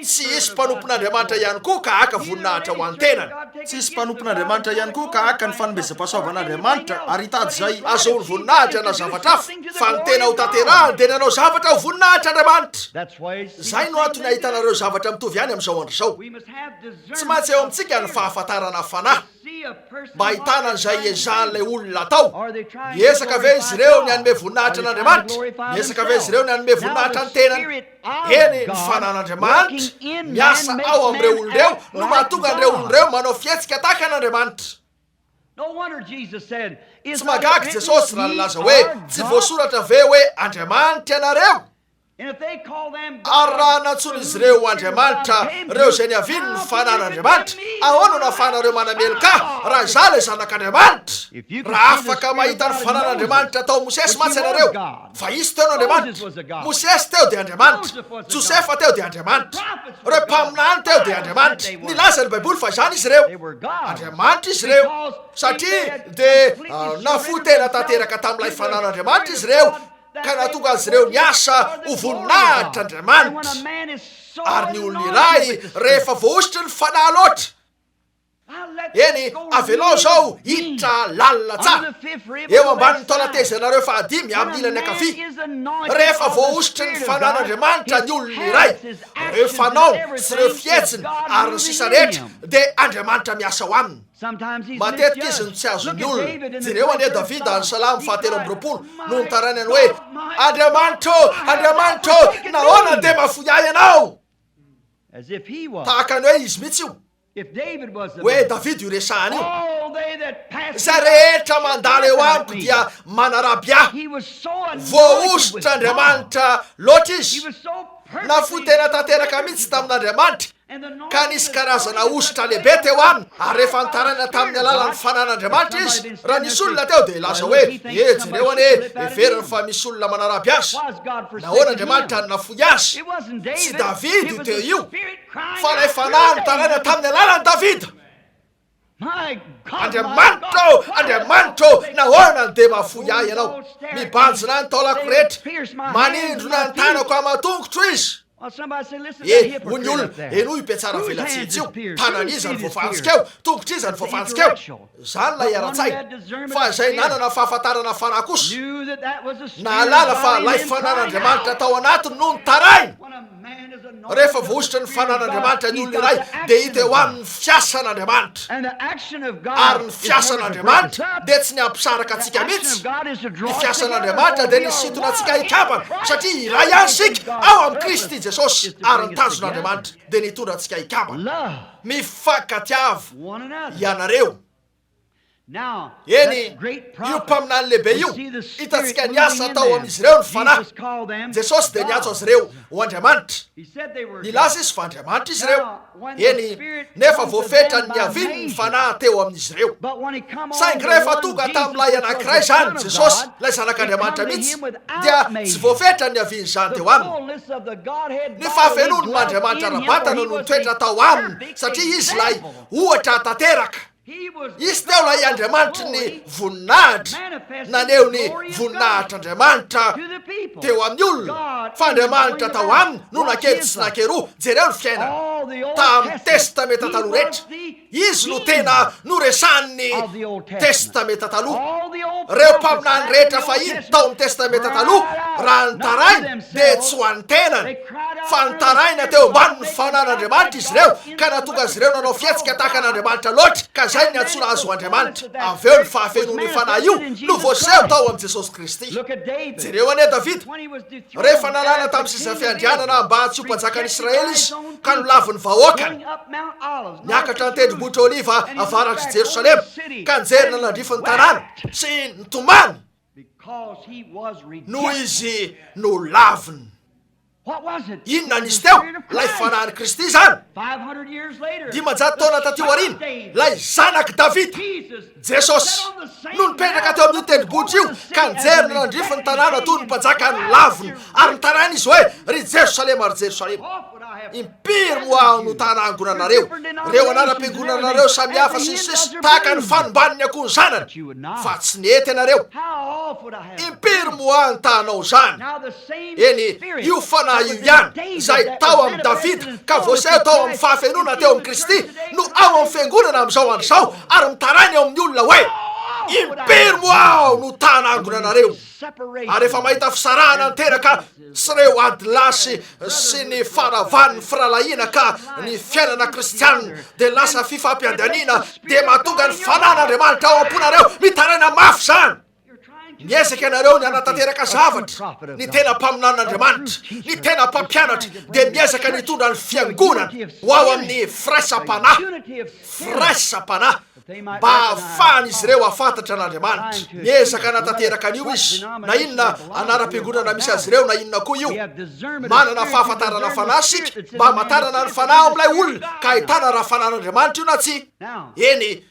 Tsy hisy mpanompon'Andriamanitra ihany koa ka haka voninahitra ho an'ny tenany. Tsy hisy mpanompon'Andriamanitra ihany koa ka haka ny fanomezam-pahasoavan'Andriamanitra ary hitady izay. Azahoany voninahitra na zavatra hafa, fa ny tena hotanterahany dia ny hanao zavatra ho voninahitr'Andriamanitra. Izay no antony ahitanareo zavatra mitovy ihany amin'izao andro izao. Tsy maintsy eo amintsika ny fahafantarana fanahy. Mba hahitana an'izay iezahan'ilay olona atao. Miezaka ve izy ireo ny hanome voninahitra an'Andriamanitra? Miezaka ve izy ireo ny hanome voninahitra ny tenany? Eny, ny fanan'Andriamanitra miasa ao amin'ireo olona ireo no mahatonga an'ireo olona ireo manao fihetsika tahaka an'Andriamanitra. Tsy mahagaga Jesosy raha nilaza hoe, Tsy voasoratra ve hoe Andriamanitra ianareo? Ary raha nantsoin'izy ireo ho andriamanitra ireo izay niaviany ny fanan'Andriamanitra, ahoana no ahafahanareo manameloka ahy raha izaho ilay Zanak'Andriamanitra? Raha afaka mahita ny fanan'Andriamanitra tao Mosesy mantsy ianareo, fa izy teo no Andriamanitra. Mosesy teo dia Andriamanitra. Josefa teo dia Andriamanitra. Ireo mpaminany teo dia Andriamanitra. Nilaza ny Baiboly fa izany izy ireo. Andriamanitra izy ireo, satria dia nafoy tena tanteraka tamin'ilay fanan'Andriamanitra izy ireo. ka nahatonga azy ireo niasa ho voninahitr'Andriamanitra. Ary ny olona iray rehefa voahosotry ny Fanahy loatra, eny, avelao izao hiditra lalina tsara, eo ambanin'ny taolan-tezanareo fahadimy amin'ny ilany ankavia, rehefa voahosotry ny Fanahin'Andriamanitra ny olona iray, ireo fanaony sy ireo fihetsiny ary ny sisa rehetra dia Andriamanitra miasa ao aminy. Matetika izy no tsy azon'ny olona. Jereo anie Davida any Salamo fahatelo amby 20 no nitarainany hoe, Andriamanitra ô, Andriamanitra ô, nahoana no dia mahafoy ahy Ianao? Tahaka ny hoe izy mihitsy io. Hoe Davida io resahana io. Izay rehetra mandalo eo amiko dia manaraby ahy. Voahosotr'Andriamanitra loatra izy. Nafoy tena tanteraka mihitsy tamin'Andriamanitra, ka nisy karazana hosotra lehibe teo aminy, ary rehefa nitaraina tamin'ny alalan'ny fanan'Andriamanitra izy, raha nisy olona teo dia hilaza hoe, E, jereo anie, heveriny fa misy olona manaraby azy. Nahoana Andriamanitra no nafoy azy? Tsy Davida io teo io, fa ilay fanahy nitaraina tamin'ny alalan'i Davida. Andriamanitra ô, Andriamanitra ô, nahoana no dia mahafoy ahy Ianao? Mibanjina ny taolako rehetra, manindrona ny tanako aman-tongotro Izy. E, hoy ny olona, henoy io mpiatsara velatsihy io, tanan'iza no voafantsika eo, tongotr'iza no voafantsika eo? Izany ilay ara-tsaina. Fa izay nanana fahafantarana fanahy kosa, nahalala fa ilay fanan'Andriamanitra tao anatiny no nitaraina. Rehefa voahosotry ny fanan'Andriamanitra ny olona iray, dia hita eo aminy ny fiasan'Andriamanitra. Ary ny fiasan'Andriamanitra dia tsy ny hampisaraka antsika mihitsy. Ny fiasan'Andriamanitra dia ny hisintona antsika hikambana, satria iray ihany isika ao amin'i Kristy Jesosy, ary ny tanjon'Andriamanitra dia ny hitondra antsika hikambana. Mifankatiava ianareo. Eny, io mpaminany lehibe io, hitantsika niasa tao amin'izy ireo ny Fanahy. Jesosy dia niantso azy ireo ho andriamanitra. Nilaza Izy fa andriamanitra izy ireo. Eny, nefa voafetra ny niaviany ny Fanahy teo amin'izy ireo. Saingy rehefa tonga tamin'ilay anankiray izany, Jesosy, ilay Zanak'Andriamanitra mihitsy, dia tsy voafetra ny niavian'izany teo aminy. Ny fahafenoany maha Andriamanitra ara-batana no nitoetra tao aminy, satria Izy ilay ohatra tanteraka. Izy teo ilay Andriamanitry ny voninahitra, naneho ny voninahitr'Andriamanitra teo amin'ny olona, fa Andriamanitra tao aminy no nakely tsy nakeroa. Jereo ny fiainany tamin'ny Testamenta Taloha rehetra. Izy no tena noresahan'ny Testamenta Taloha. Ireo mpaminany rehetra fahiny tao amin'ny Testamenta Taloha, raha nitaraina dia tsy ho an'ny tenany, fa nitaraina teo ambanin'ny fanan'Andriamanitra izy ireo, ka nahatonga azy ireo nanao fihetsika tahaka an'Andriamanitra loatra, ka izay no niantsoana azy ho Andriamanitra. Avy eo ny fahafenoan'io Fanahy io no voaseho tao amin'i Jesosy Kristy. Jereo anie Davida, rehefa nalana tamin'ny seza fiandrianana mba tsy ho mpanjakan'i Israely izy, ka nolavin'ny vahoakany, niakatra ny tendrombohitra Oliva avaratr'i Jerosalema, ka nijery nanandrify ny tanàna, sy nitomany, noho izy nolaviny. Inona nisy teo? Ilay Fanahin'i Kristy izany. 500 taona taty aoriana, ilay Zanak'i Davida, Jesosy, no nipetraka teo amin'io tendrombohitra io ka nijery ny nandrify ny tanàna toy ny mpanjaka nolavina, ary nitaraina izy hoe, Ry Jerosalema, ry Jerosalema, impiry moa aho no ta-hanangona anareo, ireo anaram-piangonanareo samihafa sy ny sisa, tahaka ny fanomban'ny akoho ny zanany, fa tsy nety ianareo. Impiry moa aho no ta-hanao izany? Eny, io Fanahy io ihany, izay tao amin'i Davida, ka voaseho tao amin'ny fahafenoana teo amin'i Kristy, no ao amin'ny Fiangonana amin'izao andro izao, ary mitaraina eo amin'ny olona hoe, Impiry moa aho no ta-hanangona anareo? Ary efa mahita fisarahana niteraka sy ireo adilahy sy, sy ny faharavan'ny firahalahiana ka ny fiainana kristianina dia lasa fifampiandaniana, dia mahatonga ny Fanahin'Andriamanitra ao am-ponareo mitaraina mafy izany. Miezaka ianareo ny hanatanteraka zavatra, ny tena mpaminanin'Andriamanitra, ny tena mpampianatra dia miezaka ny hitondra ny fiangonana ho ao amin'ny firaisam-panahy, firaisam-panahy, mba hahafahan'izy ireo hahafantatra an'Andriamanitra. Miezaka hanatanteraka an'io izy, na inona anaram-piangonana misy azy ireo na inona koa io. Manana fahafantarana fanahy isika mba hamantarana ny fanahy ao amin'ilay olona ka hahitana raha fanahin'Andriamanitra io na tsia. Eny,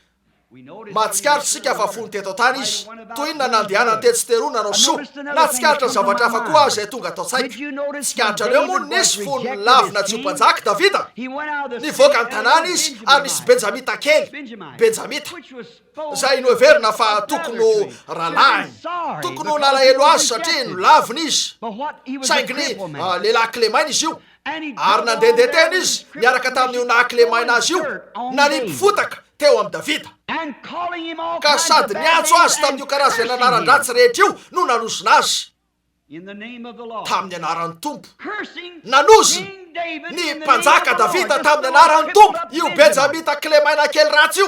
Mahatsikaritra isika fa fony teto an-tany Izy, toy inona nandehanany tetsy sy teroa nanao soa. Nahatsikaritra zavatra hafa koa aho izay tonga tao an-tsaiko. Tsikaritrareo moa ny nisy fony nolavina tsy ho mpanjaka Davida? Nivoaka ny tanàna izy ary nisy Benjamita kely, Benjamita, izay noheverina fa tokony ho rahalahiny. Tokony ho nalahelo azy satria nolavina izy. Saingy ny lehilahy kilemaina izy io. Ary nandehandeha teny izy niaraka tamin'io naha-kilemaina azy io, nanipy fotaka teo amin'i Davida. Ka sady niantso azy tamin'io karazana anaran-dratsy rehetra io no nanozona azy tamin'ny anaran'ny Tompo. Nanozona ny mpanjaka Davida tamin'ny anaran'ny Tompo io Benjamita kilemaina kely ratsy io.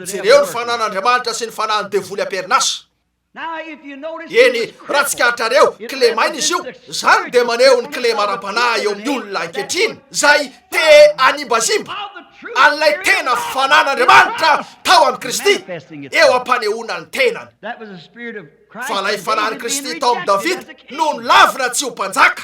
Jereo ny fanan'Andriamanitra sy ny fanahin'ny devoly am-perinasa. Eny, raha tsikaritrareo, kilemaina izy io. Izany dia maneho ny kilema ara-panahy eo amin'ny olona ankehitriny, izay te hanimbazimba an'ilay tena fanan'Andriamanitra tao amin'i Kristy, eo am-panehoana ny tenany. Fa ilay fanahin'i Kristy tao amin'i Davida no nolavina tsy ho mpanjaka.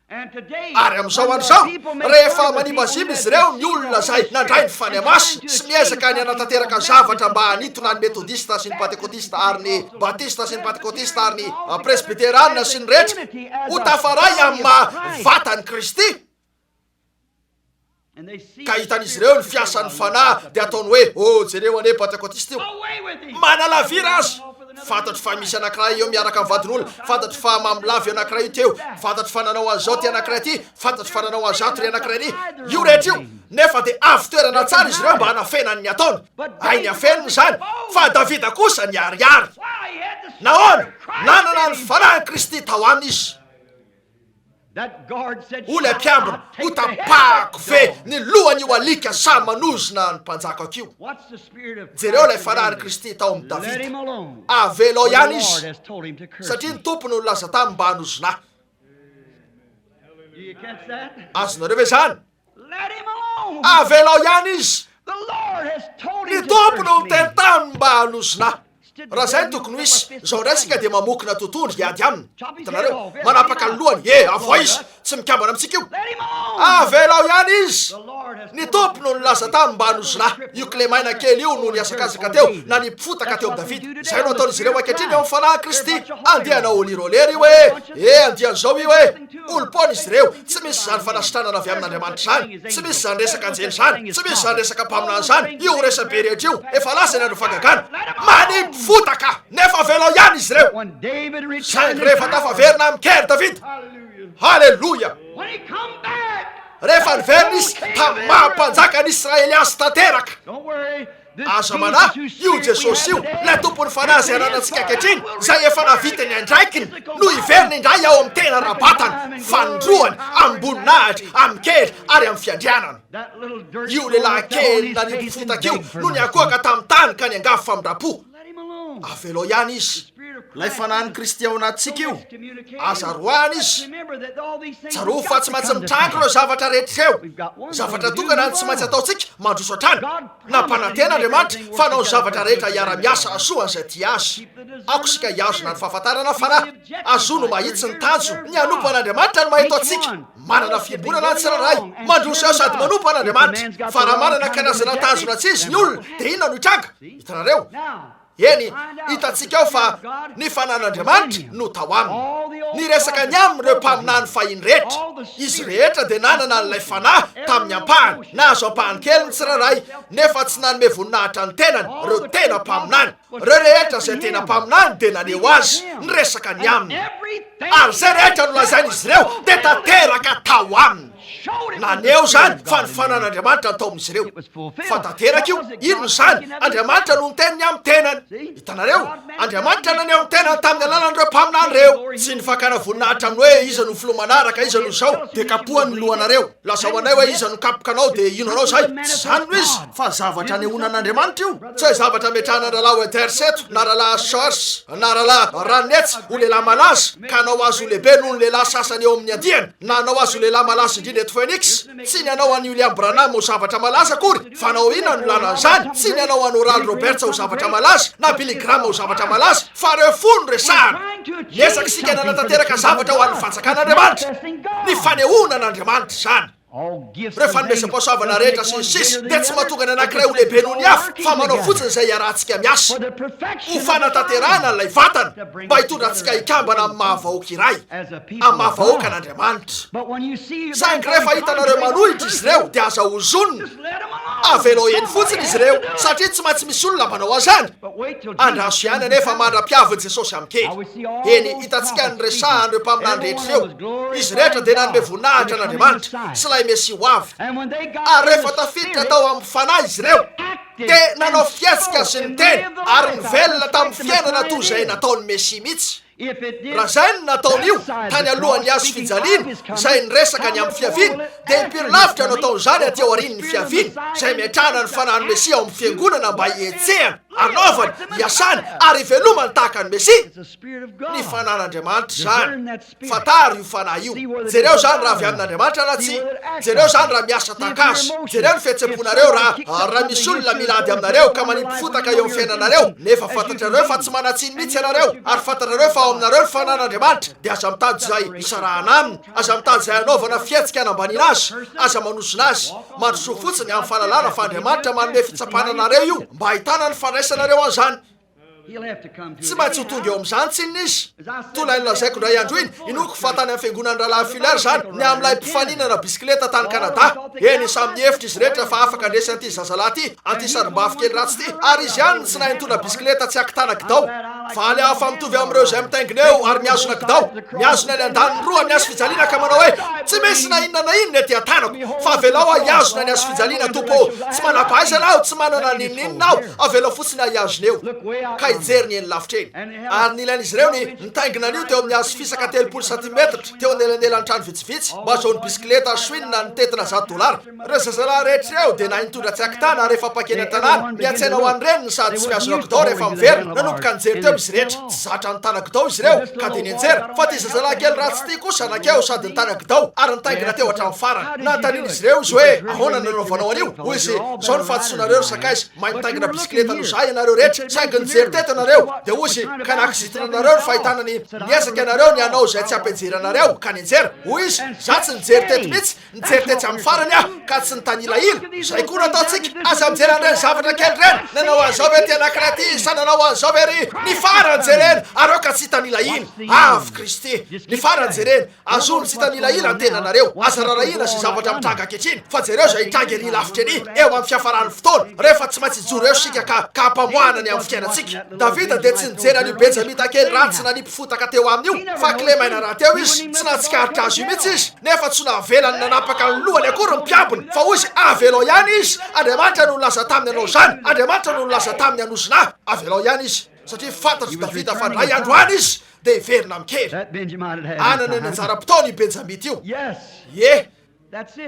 Ary amin'izao andro izao, rehefa manimbazimba izy ireo ny olona izay nandray ny Fanahy Masina sy miezaka ny hanatanteraka zavatra mba hanintona ny Metodista sy ny Pantekotista ary ny Batista sy ny Pantekotista ary ny Presbyterana sy ny rehetra ho tafaray amin'ny maha vatan'i Kristy, Ka hitan'izy ireo ny fiasan'ny Fanahy, dia ataony hoe, Oh, jereo anie Pantekotista io. Manalavira azy! Fantatro fa misy anankiray eo miaraka amin'ny vadin'olona. Fantatro fa mamolava io anankiray io teo. Fantatro fa nanao an'izao ity anankiray ity. Fantatro fa nanao an'izato ry anankiray ry. Io rehetra io. Nefa dia avy toerana tsara izy ireo mba hanafenany ny ataony. Hainy afenina izany. Fa Davida kosa niharihary. Nahoana? Nanana ny Fanahin'i Kristy tao aminy izy. Hoy ilay mpiambina, Hotapahako ve ny lohan'io alika sahy manozona ny mpanjakako io? Jereo ilay fanahin'i Kristy tao amin'i Davida. Avelao ihany izy, satria ny Tompo no nilaza taminy mba hanozona ahy. Azonareo ve izany? Avelao ihany izy. Ny Tompo no niteny taminy mba hanozona ahy. Raha izay no tokony ho izy, izao indray isika dia mamokona totohondry hiady aminy. Hitanareo? Manapaka ny lohany. E, avoay izy. Tsy mikambana amintsika io. Avelao ihany izy. Ny Tompo no nilaza taminy mba hanozona ahy. Io kilemaina kely io no nihazakazaka teo, nanipy fotaka teo amin'i Davida. Izay no ataon'izy ireo ankehitriny eo amin'ny fanahin'i Kristy. Andiana Holy Roller io e! E, andian'izao io e! Olom-poana izy ireo. Tsy misy izany fanasitranana avy amin'Andriamanitra izany. Tsy misy izany resaka anjely izany. Tsy misy izany resaka mpaminany izany. Io resabe rehetra io, efa lasa ny andron'ny fahagagana. Manipy fotaka! Nefa avelao ihany izy ireo. Saingy rehefa tafaverina amin-kery Davida, haleloia! Rehefa niverina izy, tamin'ny maha mpanjakan'i Israely azy tanteraka. Aza manahy, io Jesosy io, ilay Tompon'ny Fanahy izay ananantsika ankehitriny, izay efa nahavita ny andraikiny, no hiverina indray ao amin'ny tena ara-batana, fanindroany, amim-boninahitra, amin-kery ary amin'ny fiandrianana. Io lehilahy kely nanipy fotaka io no niankohoka tamin'ny tany ka niangavy famindram-po. Avelao ihany izy. Ilay Fanahin'i Kristy ao anatintsika io. Aza roahina izy. Tsarovy fa tsy maintsy mitranga ireo zavatra rehetra ireo. Zavatra tokana no tsy maintsy ataontsika, mandroso hatrany. Nampanantena Andriamanitra fa hanao ny zavatra rehetra hiara-miasa hahasoa an'izay tia Azy. Aoka isika hihazona ny fahafantarana ny Fanahy. Azono mahitsy ny tanjona. Ny hanompo an'Andriamanitra no maha eto antsika. Manana fiombonana ny tsirairay. Mandroso eo sady manompo an'Andriamanitra. Fa raha manana karazana tanjona tsy izy ny olona, dia inona no hitranga? Hitanareo? Eny, hitantsika ao fa ny fanan'Andriamanitra no tao aminy. Niresaka ny aminy ireo mpaminany fahiny rehetra. Izy rehetra dia nanana an'ilay fanahy tamin'ny ampahany. Nahazo ampahany kely ny tsirairay, nefa tsy nanome voninahitra ny tenany ireo tena mpaminany. Ireo rehetra izay tena mpaminany dia naneho azy, niresaka ny aminy. Ary izay rehetra nolazain'izy ireo dia tanteraka tao aminy. Naneho izany fa ny fanan'Andriamanitra no tao amin'izy ireo. Fa tanteraka io. Inona izany? Andriamanitra no niteny ny amin'ny tenany. Hitanareo? Andriamanitra naneho ny tenany tamin'ny alalan'ireo mpaminany ireo. Tsy ny fakana voninahitra amin'ny hoe iza no filoha manaraka, iza no izao, dia kapohany ny lohanareo. Lazao anay hoe iza no kapoka anao dia hino anao izahay. Tsy izany no izy. Fa zavatra anehoana an'Andriamanitra io. Tsy hoe zavatra ametrahana an-drahalahy Wethers eto, na rahalahy Shores, na rahalahy Ranets ho lehilahy malaza, ka hanao azy ho lehibe noho ny lehilahy sasany eo amin'ny andiany, na hanao azy ho lehilahy malaza indrindra eto Phoenix. Tsy ny hanao an'i William Branham ho zavatra malaza akory, fa hanao inona no ilàna an'izany? Tsy ny hanao an'i Oral Roberts ho zavatra malaza, na Billy Graham ho zavatra malaza, fa ireo fo no resahana. Miezaka isika nanatanteraka zavatra ho an'ny Fanjakan'Andriamanitra. Ny fanehoana an'Andriamanitra izany. Ireo fanomezam-pahasoavana rehetra sy ny sisa dia tsy mahatonga ny anankiray ho lehibe noho ny hafa, fa manao fotsiny izay iarahantsika miasa ho fanatanterahana an'ilay vatana, mba hitondra antsika hikambana amin'ny maha-vahoaka iray, amin'ny maha-vahoaka an'Andriamanitra. Saingy rehefa hitanareo manohitra izy ireo, dia aza ozonina. Avelao eny fotsiny izy ireo, satria tsy maintsy misy olona manao an'izany. Andraso ihany anefa mandra-piavin'i Jesosy amin-kery. Eny, hitantsika ny resahan'ireo mpaminany rehetra ireo. Izy rehetra dia nanome voninahitra an'Andriamanitra sy ilay Mesia ho avy. Ary rehefa tafiditra tao amin'ny Fanahy izy ireo, dia nanao fihetsika sy niteny ary nivelona tamin'ny fiainana toy izay nataon'ny Mesia mihitsy. Raha izay no nataon'io tany alohan'ny hazo fijaliana, izay niresaka ny amin'ny fiaviany, dia impiry lavitra no ataon'izany aty aorian'ny fiaviany, izay ametrahana ny fanahin'ny Mesia ao amin'ny fiangonana mba hihetsehany, hanaovany, hiasany ary hivelomany tahaka ny Mesia? Ny fanahin'Andriamanitra izany. Fantaro io fanahy io. Jereo izany raha avy amin'Andriamanitra na tsia. Jereo izany raha miasa tahaka azy. Jereo ny fihetsem-ponareo raha, raha misy olona mila ady aminareo ka manipy fotaka eo amin'ny fiainanareo, nefa fantatrareo fa tsy manan-tsiny mihitsy ianareo, ary fantatrareo fa ao aminareo ny fanan'Andriamanitra, dia aza mitady izay hisarahana aminy, aza mitady izay hanaovana fihetsika hanambaniana azy, aza manozona azy. Mandrosoa fotsiny amin'ny fahalalana fa Andriamanitra manome fitsapana anareo io mba hahitana ny fandraisanareo an'izany. Tsy maintsy ho tonga eo amin'izany tsinona izy. Toy ilay nolazaiko indray andro iny, inoako fa tany amin'ny fiangonan'ny Rahalahy Fuller izany, ny amin'ilay mpifaninana bisikileta tany Canada. Eny, samy nihevitra izy rehetra fa afaka handresy an'ity zazalahy ity, an'ity sarimbavy kely ratsy ity, ary izy ihany no tsy nahay nitondra bisikileta tsy hakitana kidao. Faly aho fa mitovy amin'ireo izay mitaingina eo ary mihazona kidao, mihazona ny andaniny roa amin'ny hazofijaliana ka manao hoe, Tsy misy na inona na inona ety an-tanako, fa avelao aho hihazona ny hazofijaliana, Tompo ô. Tsy manam-pahaizana aho, tsy manana n'inon'inona aho, avelao fotsiny aho hihazona eo, ka hijery ny eny lavitra eny. Ary nilain'izy ireo ny nitaingina an'io teo amin'ny hazo fisaka 30 santimetatra, teo anelanelan'ny trano vitsivitsy, mba hahazoany bisikileta Schwinn nitentina 100 dolara. Ireo zazalahy rehetra ireo dia nahay nitondra tsy ankitana ary efa mpankeny an-tanàna, miantsena ho an'ny reniny sady tsy mihazona kidao rehefa miverina. Nanomboka nijery teo izy rehetra. Tsy zatra nitana kidao izy ireo, ka dia nianjera. Fa ity zazalahy kely ratsy ity kosa nankeo sady nitana kidao ary nitaingina teo hatramin'ny farany. Nanontanian'izy ireo izy hoe, Ahoana no nanaovanao an'io? Hoy izy, Izao no fahadisoanareo ry sakaiza, mahay mitaingina bisikileta noho izahay ianareo rehetra, saingy nijery teto ianareo, dia hoy izy, ka nahakizitina anareo ny fahitana ny niezaka ianareo ny hanao izay tsy hampianjera anareo, ka nianjera. Hoy izy, Izaho tsy nijery teto mihitsy, Nijery tetsy amin'ny farany aho ka tsy nitanilahila. Izay koa no ataontsika. Aza mijery an'ireny zavatra kely ireny. Nanao an'izao ve ity anankiray ity sa nanao an'izao ve ry? Ny farany jerena ary aoka tsy hitanilahila. Avy Kristy. Ny farany jerena. Azony tsy hitanilahila ny tenanareo. Aza rarahina izay zavatra mitranga ankehitriny fa jereo izay hitranga ery lavitra ery eo amin'ny fiafaran'ny fotoana rehefa tsy maintsy hijoro eo isika ka ka hampamoahana ny amin'ny fiainantsika. Davida dia tsy nijery an'io Benjamita kely ratsy nanipy fotaka teo aminy io fa kilemaina rahateo izy. Tsy nahatsikaritra azy io mihitsy izy. Nefa tsy navelany nanapaka ny lohany akory ny mpiambina, fa hoy izy, Avelao ihany izy, Andriamanitra no nilaza taminy hanao izany, Andriamanitra no nilaza taminy hanozona ahy, avelao ihany izy, satria fantatr'i Davida fa indray andro any izy dia hiverina amin-kery. Hanana ny anjara-bitaony io Benjamita io. Ie,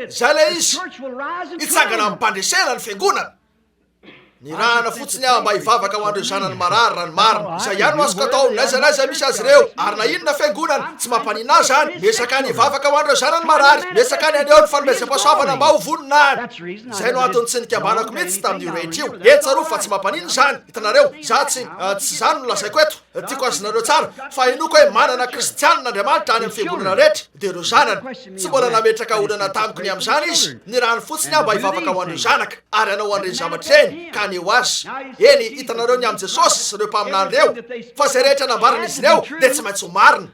izay ilay izy, hitsangana amim-pandresena ny fiangonana. Nirahana fotsiny aho mba hivavaka ho an'ireo zanany marary, raha ny marina. Izay ihany no azoko atao, n'aiza n'aiza misy azy ireo, ary na inona fiangonana, tsy mampaninona ahy izany. Miezaka ny hivavaka ho an'ireo zanany marary, miezaka ny haneho ny fanomezam-pahasoavana mba ho voninahiny. Izay no antony tsy nikambanako mihitsy tamin'io rehetra io. Eny, tsarovy fa tsy mampaninona izany. Hitanareo, izaho tsy, tsy izany no lazaiko eto. Tiako azonareo tsara fa inoako hoe manana Kristianina Andriamanitra any amin'ny fiangonana rehetra, dia ireo zanany. Tsy mbola nametraka olana tamiko ny amin'izany Izy, nirahany fotsiny aho mba hivavaka ho an'ireo zanaka, ary hanao an'ireny zavatra ireny, ka haneho azy. Eny, hitanareo ny amin'i Jesosy sy ireo mpaminany ireo, fa izay rehetra nambaran'izy ireo dia tsy maintsy ho marina,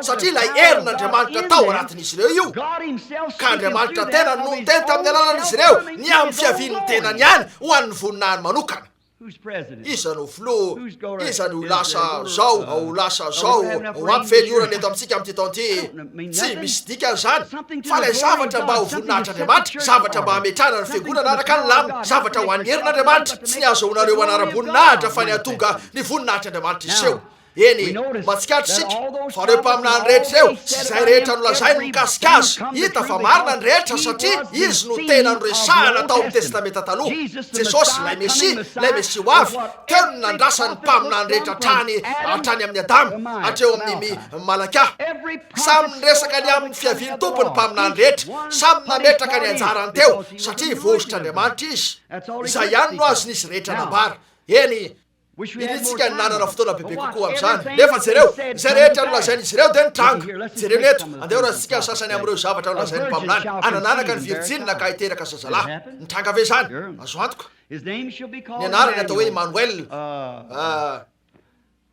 satria ilay herin'Andriamanitra tao anatin'izy ireo io, ka Andriamanitra tenany no niteny tamin'ny alalan'izy ireo ny amin'ny fiavian'ny tenany ihany ho an'ny voninahiny manokana. Iza no filoha? Iza no ho lasa zao, ho lasa zao, ho ampy ve ny orana eto amintsika amin'ity taona ity? Tsy misy dikany izany, fa ilay zavatra mba ho voninahitr'Andriamanitra, zavatra mba hametrahana ny fiangonana araka ny lamina, zavatra ho an'ny herin'Andriamanitra, tsy ny hahazoanareo anaram-boninahitra fa ny hahatonga ny voninahitr'Andriamanitra hiseho. Eny, mahatsikaritra isika fa ireo mpaminany rehetra ireo sy izay rehetra nolazainy mikasika azy, hita fa marina ny rehetra satria izy no tena noresahana tao amin'ny Testamenta Taloha. Jesosy, ilay Mesia, ilay Mesia ho avy, teo no nandrasan'ny mpaminany rehetra hatrany hatrany amin'i Adama hatreo amin'ny Malakia. Samy niresaka ny amin'ny fiavian'ny Tompo ny mpaminany rehetra, samy nametraka ny anjarany teo satria voahosotr'Andriamanitra izy. Izay ihany no azon'izy rehetra nambara. Eny, Irintsika ny nanana fotoana bebe kokoa amin'izany. Nefa jereo, izay rehetra nolazain'izy ireo dia nitranga. Jereo ny eto, andeha horaisintsika ny sasany amin'ireo zavatra nolazain'ny mpaminany. Hanananaka ny virjinina ka hiteraka zazalahy. Nitranga ve izany? Azo antoka. Ny anarany atao hoe Imanoela.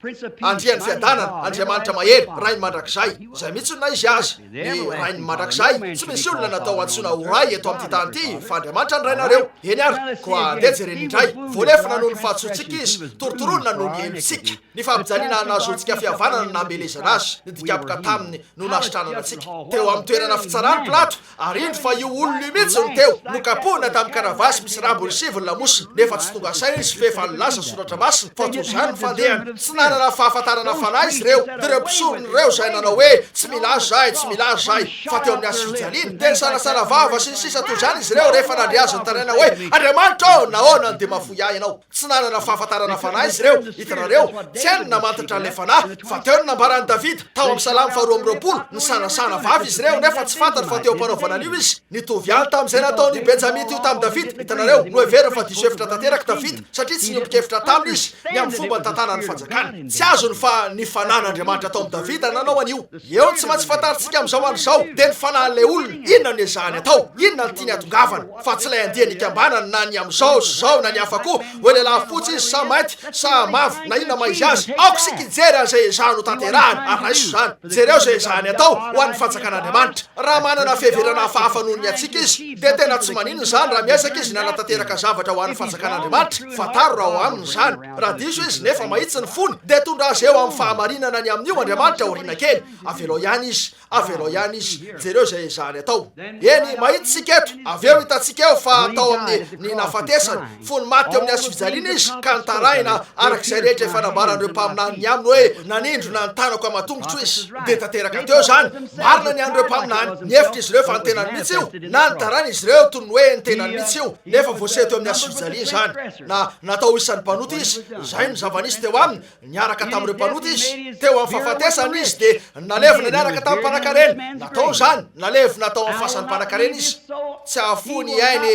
Andrian'ny fiadanana, Andriamanitra mahery, Rain'ny mandrakizay. Izay mihitsy no naha izy azy, ny Rain'ny mandrakizay. Tsy misy olona natao hantsoina ho Ray eto amin'ity tany ity, fa Andriamanitra ny Rainareo. Eny ary, koa andeha jerena indray. Voalefona noho ny fahadisoantsika Izy, torotoroina noho ny helotsika. Ny fampijaliana nahazoantsika fihavanana no namelezana Azy, ny dikapoka taminy no nahasitranana antsika. Teo amin'ny toerana fitsarany Pilato, Ary indro fa io olona io mihitsy no teo, nokapohina tamin'ny karavasy misy rambony sivy ny lamosiny, nefa tsy tonga saina izy f'efa nilaza ny soratra masina fa toy izany ny fandehany. Tsy nanana fahafantarana fanahy izy ireo, dia ireo mpisorona ireo izay nanao hoe, Tsy mila azy izahay, tsy mila azy izahay, fa teo amin'ny hazo fijaliana, dia nisanasana vava sy ny sisa toy izany izy ireo rehefa nandre azy nitaraina hoe, Andriamanitra ô, nahoana no dia mahafoy ahy Ianao? Tsy nanana fahafantarana fanahy izy ireo, hitanareo, tsy hainy ny namantatra an'ilay fanahy, fa teo no nambaran'i Davida, tao amin'ny Salamo faharoa amby 20, nisanasana vava izy ireo, nefa tsy fantany fa teo am-panaovana an'io izy. Nitovy ihany tamin'izay nataon'io Benjamita io tamin'i Davida, hitanareo, noheveriny fa diso hevitra tanteraka Davida, satria tsy niombon-kevitra taminy izy ny amin'ny fomba nitantanany ny fanjakany. Tsy azony fa ny fanahin'Andriamanitra tao amin'i Davida nanao an'io. Eo ny tsy maintsy fantarintsika amin'izao andro izao, dia ny fanahin'ilay olona, inona no ezahany atao, inona no tiany hatongavana. Fa tsy ilay andiany ikambanany na ny amin'izao sy izao na ny hafa koa, hoe lehilahy fotsy izy sa mainty sa mavo na inona maha izy azy. Aoka isika hijery an'izay ezahany hotanterahana ary raiso izany. Jereo izay ezahany atao ho an'ny fanjakan'Andriamanitra. Raha manana fiheverana hafahafa noho ny antsika izy, dia tena tsy maninona izany raha miezaka izy ny hanatanteraka zavatra ho an'ny fanjakan'Andriamanitra. Fantaro raha ao aminy izany. Raha diso izy nefa mahitsy ny fony, dia tondra azy eo amin'ny fahamarinana ny amin'io Andriamanitra aoriana kely. Avelao ihany izy. Avelao ihany izy. Jereo izay ezahany atao. Eny, mahitsy isika eto. Avy eo hitantsika eo fa tao amin'ny ny nahafatesany, fony maty teo amin'ny hazofijaliana izy, ka nitarahina araka izay rehetra efa nambaran'ireo mpaminany ny aminy hoe, Nanindrona ny tanako aman-tongotro izy. Dia tanteraka teo izany. Marina ny an'ireo mpaminany. Nihevitra izy ireo fa ny tenany mihitsy io, na nitaraina izy ireo toy ny hoe ny tenany mihitsy io, nefa voaseho teo amin'ny hazofijaliana izany. Na, natao ho isan'ny mpanota izy. Izay no zava-nisy teo aminy. Niaraka tamin'ireo mpanota izy. Teo amin'ny fahafatesany izy dia nalevina niaraka tamin'ny mpanankarena. Natao izany, nalevina tao amin'ny fasan'ny mpanankarena izy. Tsy hahafoy ny ainy,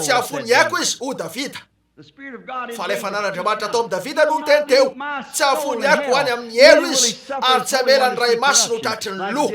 tsy hahafoy ny aiko izy, hoy Davida. Fa ilay fanan'Andriamanitra tao amin'i Davida no niteny teo. Tsy hahafoy ny aiko ho any amin'ny helo izy, ary tsy hamela ny Ray Masina ho tratry ny lo.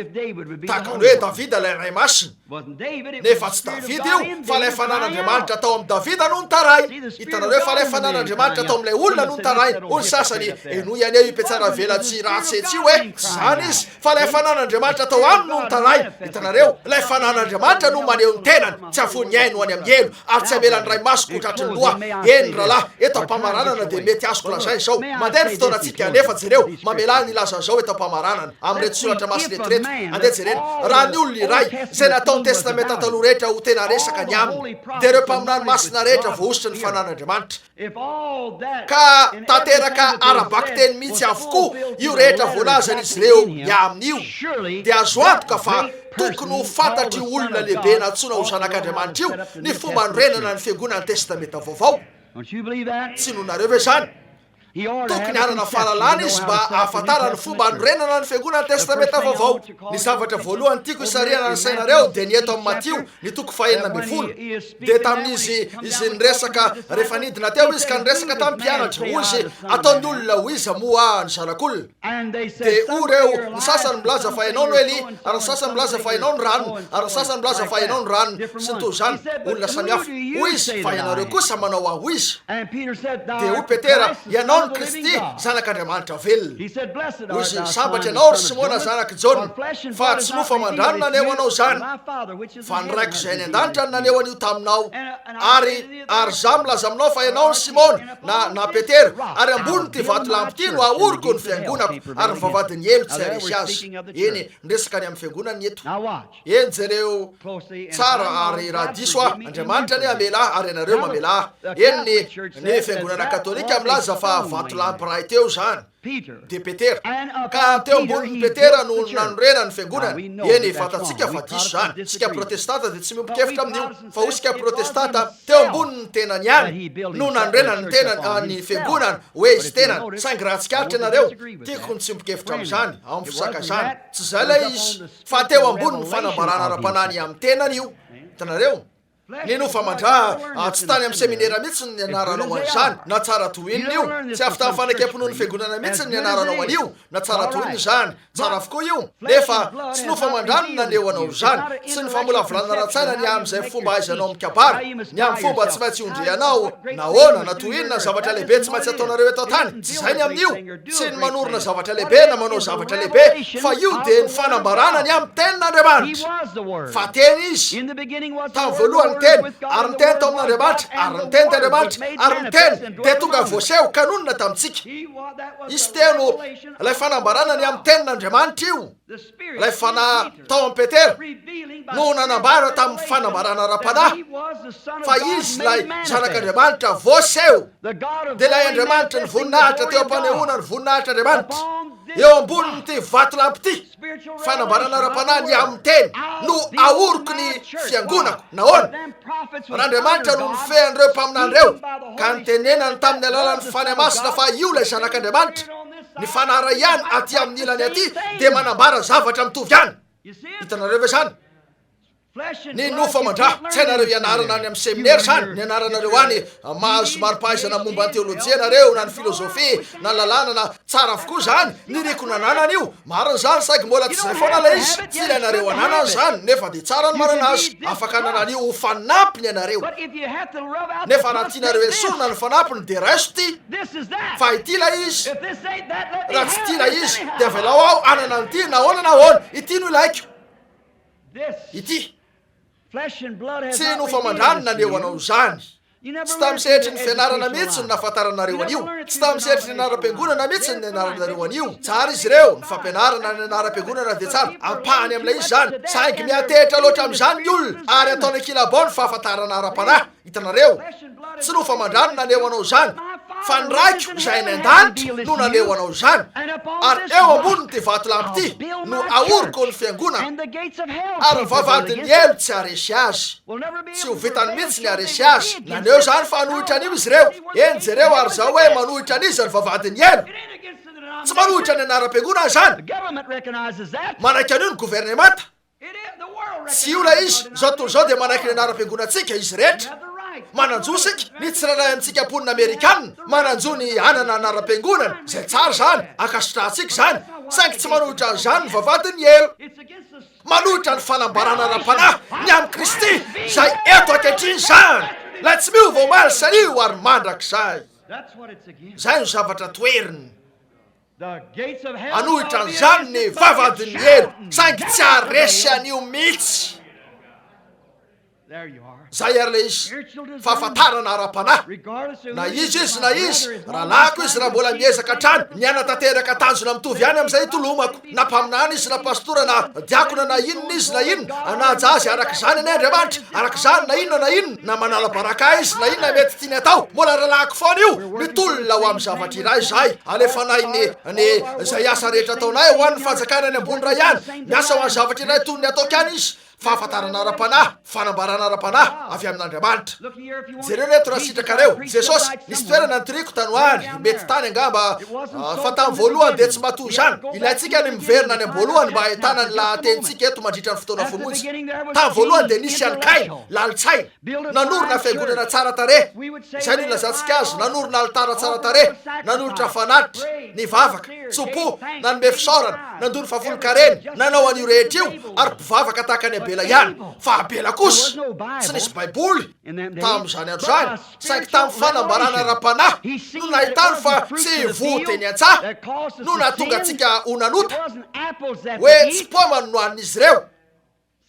Tahaka ny hoe Davida ilay Ray Masina. Nefa tsy Davida io, fa ilay fanan'Andriamanitra tao amin'i Davida no nitaraina. Hitanareo fa ilay fanan'Andriamanitra tao amin'ilay olona no nitaraina. Hoy ny sasany, Henoy anie io mpihatsara-velatsihy ratsy etsy io e! Tsy izany izy, fa ilay fanan'Andriamanitra tao aminy no nitaraina. Hitanareo, ilay fanan'Andriamanitra no maneho ny tenany. Tsy hahafoy ny ainy ho any amin'ny helo, ary tsy hamela ny Ray Masiko ho tratry ny loha. Eny, rahalahy, eto am-pamaranana dia mety azoko lazaina izao. Mandeha ny fotoanantsika, nefa jereo, mamelà ny hilaza an'izao eto am-pamaranana. Amin'ireto soratra masina eto ireto, andeha jerena, raha ny olona iray, izay nataon'ny Testamenta Taloha rehetra ho tena resaka ny aminy, dia ireo mpaminany masina rehetra voahosotry ny Fanan'Andriamanitra, ka tanteraka ara-bakiteny mihitsy avokoa io rehetra voalazan'izy ireo ny aminy io, dia azo antoka fa tokony ho fantatr'io olona lehibe nantsoina ho Zanak'Andriamanitra io ny fomba anorenana ny Fiangonan'ny Testamenta Vaovao. Tsy inoanareo ve izany? Tokony hanana fahalalana izy mba hahafantarany ny fomba hanorenana ny Fiangonana Testamenta Vaovao. Ny zavatra voalohany tiako hisarihana ny sainareo dia ny eto amin'ny Matio, ny toko fahenina ambin'ny folo. Dia tamin'izy izy niresaka, rehefa nidina teo izy ka niresaka tamin'ny mpianatra, hoy izy, Ataon'ny olona ho iza moa aho ny Zanak'olona? Dia hoy ireo, Ny sasany milaza fa ianao no Elia, ary ny sasany milaza fa ianao no ranona, ary ny sasany milaza fa ianao no ranona, sy ny toy izany, olona samihafa. Hoy izy, Fa ianareo kosa manao ahy ho iza? Dia hoy Petera, Ianao no Kristy, Zanak'Andriamanitra velona. Hoy izy, Sambatra ianao, ry Simona zanak'i Jaona, fa tsy nofo aman-drano naneho anao izany, fa ny Raiko izay any an-danitra no naneho an'io taminao. Ary, ary Izaho milaza aminao fa ianao no Simona, na, na Petera, ary ambonin'ity vatolampy ity no haoriko ny fiangonako, ary ny vavahadin'ny helo tsy haharesy azy. Eny, miresaka ny amin'ny fiangonana ny eto. Eny, jereo tsara, ary raha diso aho, Andriamanitra anie hamela ahy, ary ianareo mamela ahy. Eny, ny, ny fiangonana katolika milaza fa vatolampy iray teo izany. dia Petera. Ka teo ambonin'i Petera no nanorenany ny fiangonany. Eny, fantatsika fa diso izany. Isika Protestanta dia tsy miombon-kevitra amin'io. Fa hoy isika Protestanta, teo ambonin'ny tenany ihany no nanorenany ny tenany, ny fiangonany, hoe izy tenany. Saingy raha tsikaritra ianareo, tiako ny tsy hiombon-kevitra amin'izany, ao amin'ny fisakaizana. Tsy izay ilay izy, fa teo ambonin'ny fanambarana ara-panahy ny amin'ny tenany io. Hitanareo? Ny nofo aman-dra, tsy tany amin'ny seminera mihitsy no nianaranao an'izany, na tsara toy inona io. Tsy avy tamin'ny fanekem-pinoan'ny fiangonana mihitsy no nianaranao an'io, na tsara toy inona izany. Tsara avokoa io. Nefa, tsy nofo aman-dra no naneho anao izany. Tsy ny famolavolana ara-tsaina ny amin'izay fomba ahaizanao mikabary, ny amin'ny fomba tsy maintsy iondrehanao, nahoana, na toy inona ny zavatra lehibe tsy maintsy ataonareo eto an-tany. Tsy izay ny amin'io. Tsy ny manorina zavatra lehibe na manao zavatra lehibe, fa io dia ny fanambarana ny amin'ny Tenin'Andriamanitra. Fa Teny Izy. Tamin'ny voalohany ny Teny, ary ny Teny tao amin'Andriamanitra, ary ny Teny dia Andriamanitra, ary ny Teny dia tonga voaseho ka nonina tamintsika. Izy teo no ilay fanambarana ny amin'ny Tenin'Andriamanitra io. Ilay Fanahy tao amin'i Petera no nanambara tamin'ny fanambarana ara-panahy fa izy ilay Zanak'Andriamanitra voaseho, dia ilay Andriamanitry ny voninahitra teo am-panehoana ny voninahitr'Andriamanitra eo ambonin'ity vatolampy ity. Fanambarana ara-panahy ny amin'ny Teny no ahoriko ny fiangonako. Nahoana? Raha Andriamanitra no nifehy an'ireo mpaminany ireo ka nitenenany tamin'ny alalan'ny Fanahy Masina fa io ilay Zanak'Andriamanitra, Ny fanahy iray ihany aty amin'ny ilany aty dia manambara zavatra mitovy ihany. Hitanareo ve izany? Ny nofo aman-dra. Tsy hainareo ianarana any amin'ny seminera izany. Ny anaranareo any, mahazo mari-pahaizana momba ny teolojia ianareo, na ny filozofia, na ny lalàna, na. Tsara avokoa izany. Niriko nananana io. Marina izany, saingy mbola tsy izay foana ilay izy. Tsy ilainareo ananana izany, nefa dia tsara ny manana azy. Afaka hanana an'io ho fanampiny ianareo. Nefa raha tianareo esorina ny fanampiny, dia raiso ity. Fa ity ilay izy. Raha tsy ity ilay izy, dia avelao aho hanana an'ity, na ahoana na ahoana. Ity no ilaiko. Ity. Tsy nofo aman-drano naneho anao izany. Tsy tamin'ny sehatry ny fianarana mihitsy no nahafantaranareo an'io. Tsy tamin'ny sehatry ny anaram-piangonana mihitsy no nianaranareo an'io. Tsara izy ireo, ny fampianarana ny anaram-piangonana dia tsara, ampahany amin'ilay izy izany. Saingy miantehitra loatra amin'izany ny olona, ary ataony ankilabao ny fahafantarana ara-panahy. Hitanareo? Tsy nofo aman-drano naneho anao izany, fa ny Raiko izay any an-danitra no naneho anao izany. Ary eo ambonin'ity vatolampy ity no ahoriko ny fiangonako, ary ny vavahadin'ny helo tsy haharesy azy. Tsy ho vitany mihitsy ny haharesy azy. Naneho izany fa hanohitra an'io izy ireo. Eny, jereo ary izao hoe manohitra an'iza ny vavahadin'ny helo. Tsy manohitra ny anaram-piangonana izany. Manaiky an'io ny governemanta. Tsy io ilay izy. Izao tontolo izao dia manaiky ny anaram-piangonantsika, izy rehetra. Manan-jo isika, ny tsirairay amintsika mponina amerikana, manan-jo ny hanana anaram-piangonana, izay tsara izany, ankasitrahantsika izany, saingy tsy manohitra an'izany ny vavahadin'ny helo. Manohitra ny fanambarana ara-panahy ny amin'i Kristy izay eto ankehitriny izany, ilay tsy miova omaly sy anio ary mandrakizay. Izay no zavatra toheriny. Hanohitra an'izany ny vavahadin'ny helo, saingy tsy haharesy an'io mihitsy. Izay ary ilay izy, fahafantarana ara-panahy. Na iza izy na iza, rahalahiko izy raha mbola miezaka hatrany ny hanatanteraka tanjona mitovy ihany amin'izay itolomako. Na mpaminany izy na pastora na diakona na inona izy na inona, hanaja azy araka izany anie Andriamanitra, araka izany na inona na inona, na manala baraka ahy izy na inona mety tiany atao, mbola rahalahiko foana io, mitolona ho amin'ny zavatra iray izahay, alefanay ny ny izay asa rehetra ataonay ho an'ny fanjakana any ambony iray ihany, miasa ho an'ny zavatra iray toy ny ataoko ihany izy. Fahafantarana ara-panahy, fanambarana ara-panahy avy amin'Andriamanitra. Jereo reto raha sitrakareo. Jesosy, nisy toerana nitoriako tany ho any, mety tany angamba, fa tamin'ny voalohany dia tsy mba toy izany. Ilaintsika ny miverina any am-boalohany mba hahitana ny lahatenintsika eto mandritra ny fotoana fohy monja. Tamin'ny voalohany dia nisy an'i Kaina, lalin-tsaina. Nanorina fiangonana tsara tarehy, izay no ilazantsika azy, nanorina alitara tsara tarehy, nanolotra fanatitra, nivavaka, tso-po, nanome fisaorana, nandoa ny fahafolon-kareny, nanao an'io rehetra io, ary mpivavaka tahaka an'i Abela ihany. Fa Abela kosa, tsy nisy Baiboly tamin'izany andro izany, saingy tamin'ny fanambarana ara-panahy no nahitany fa tsy voa teny an-tsaha no nahatonga antsika ho nanota, hoe tsy paoma no nohanin'izy ireo.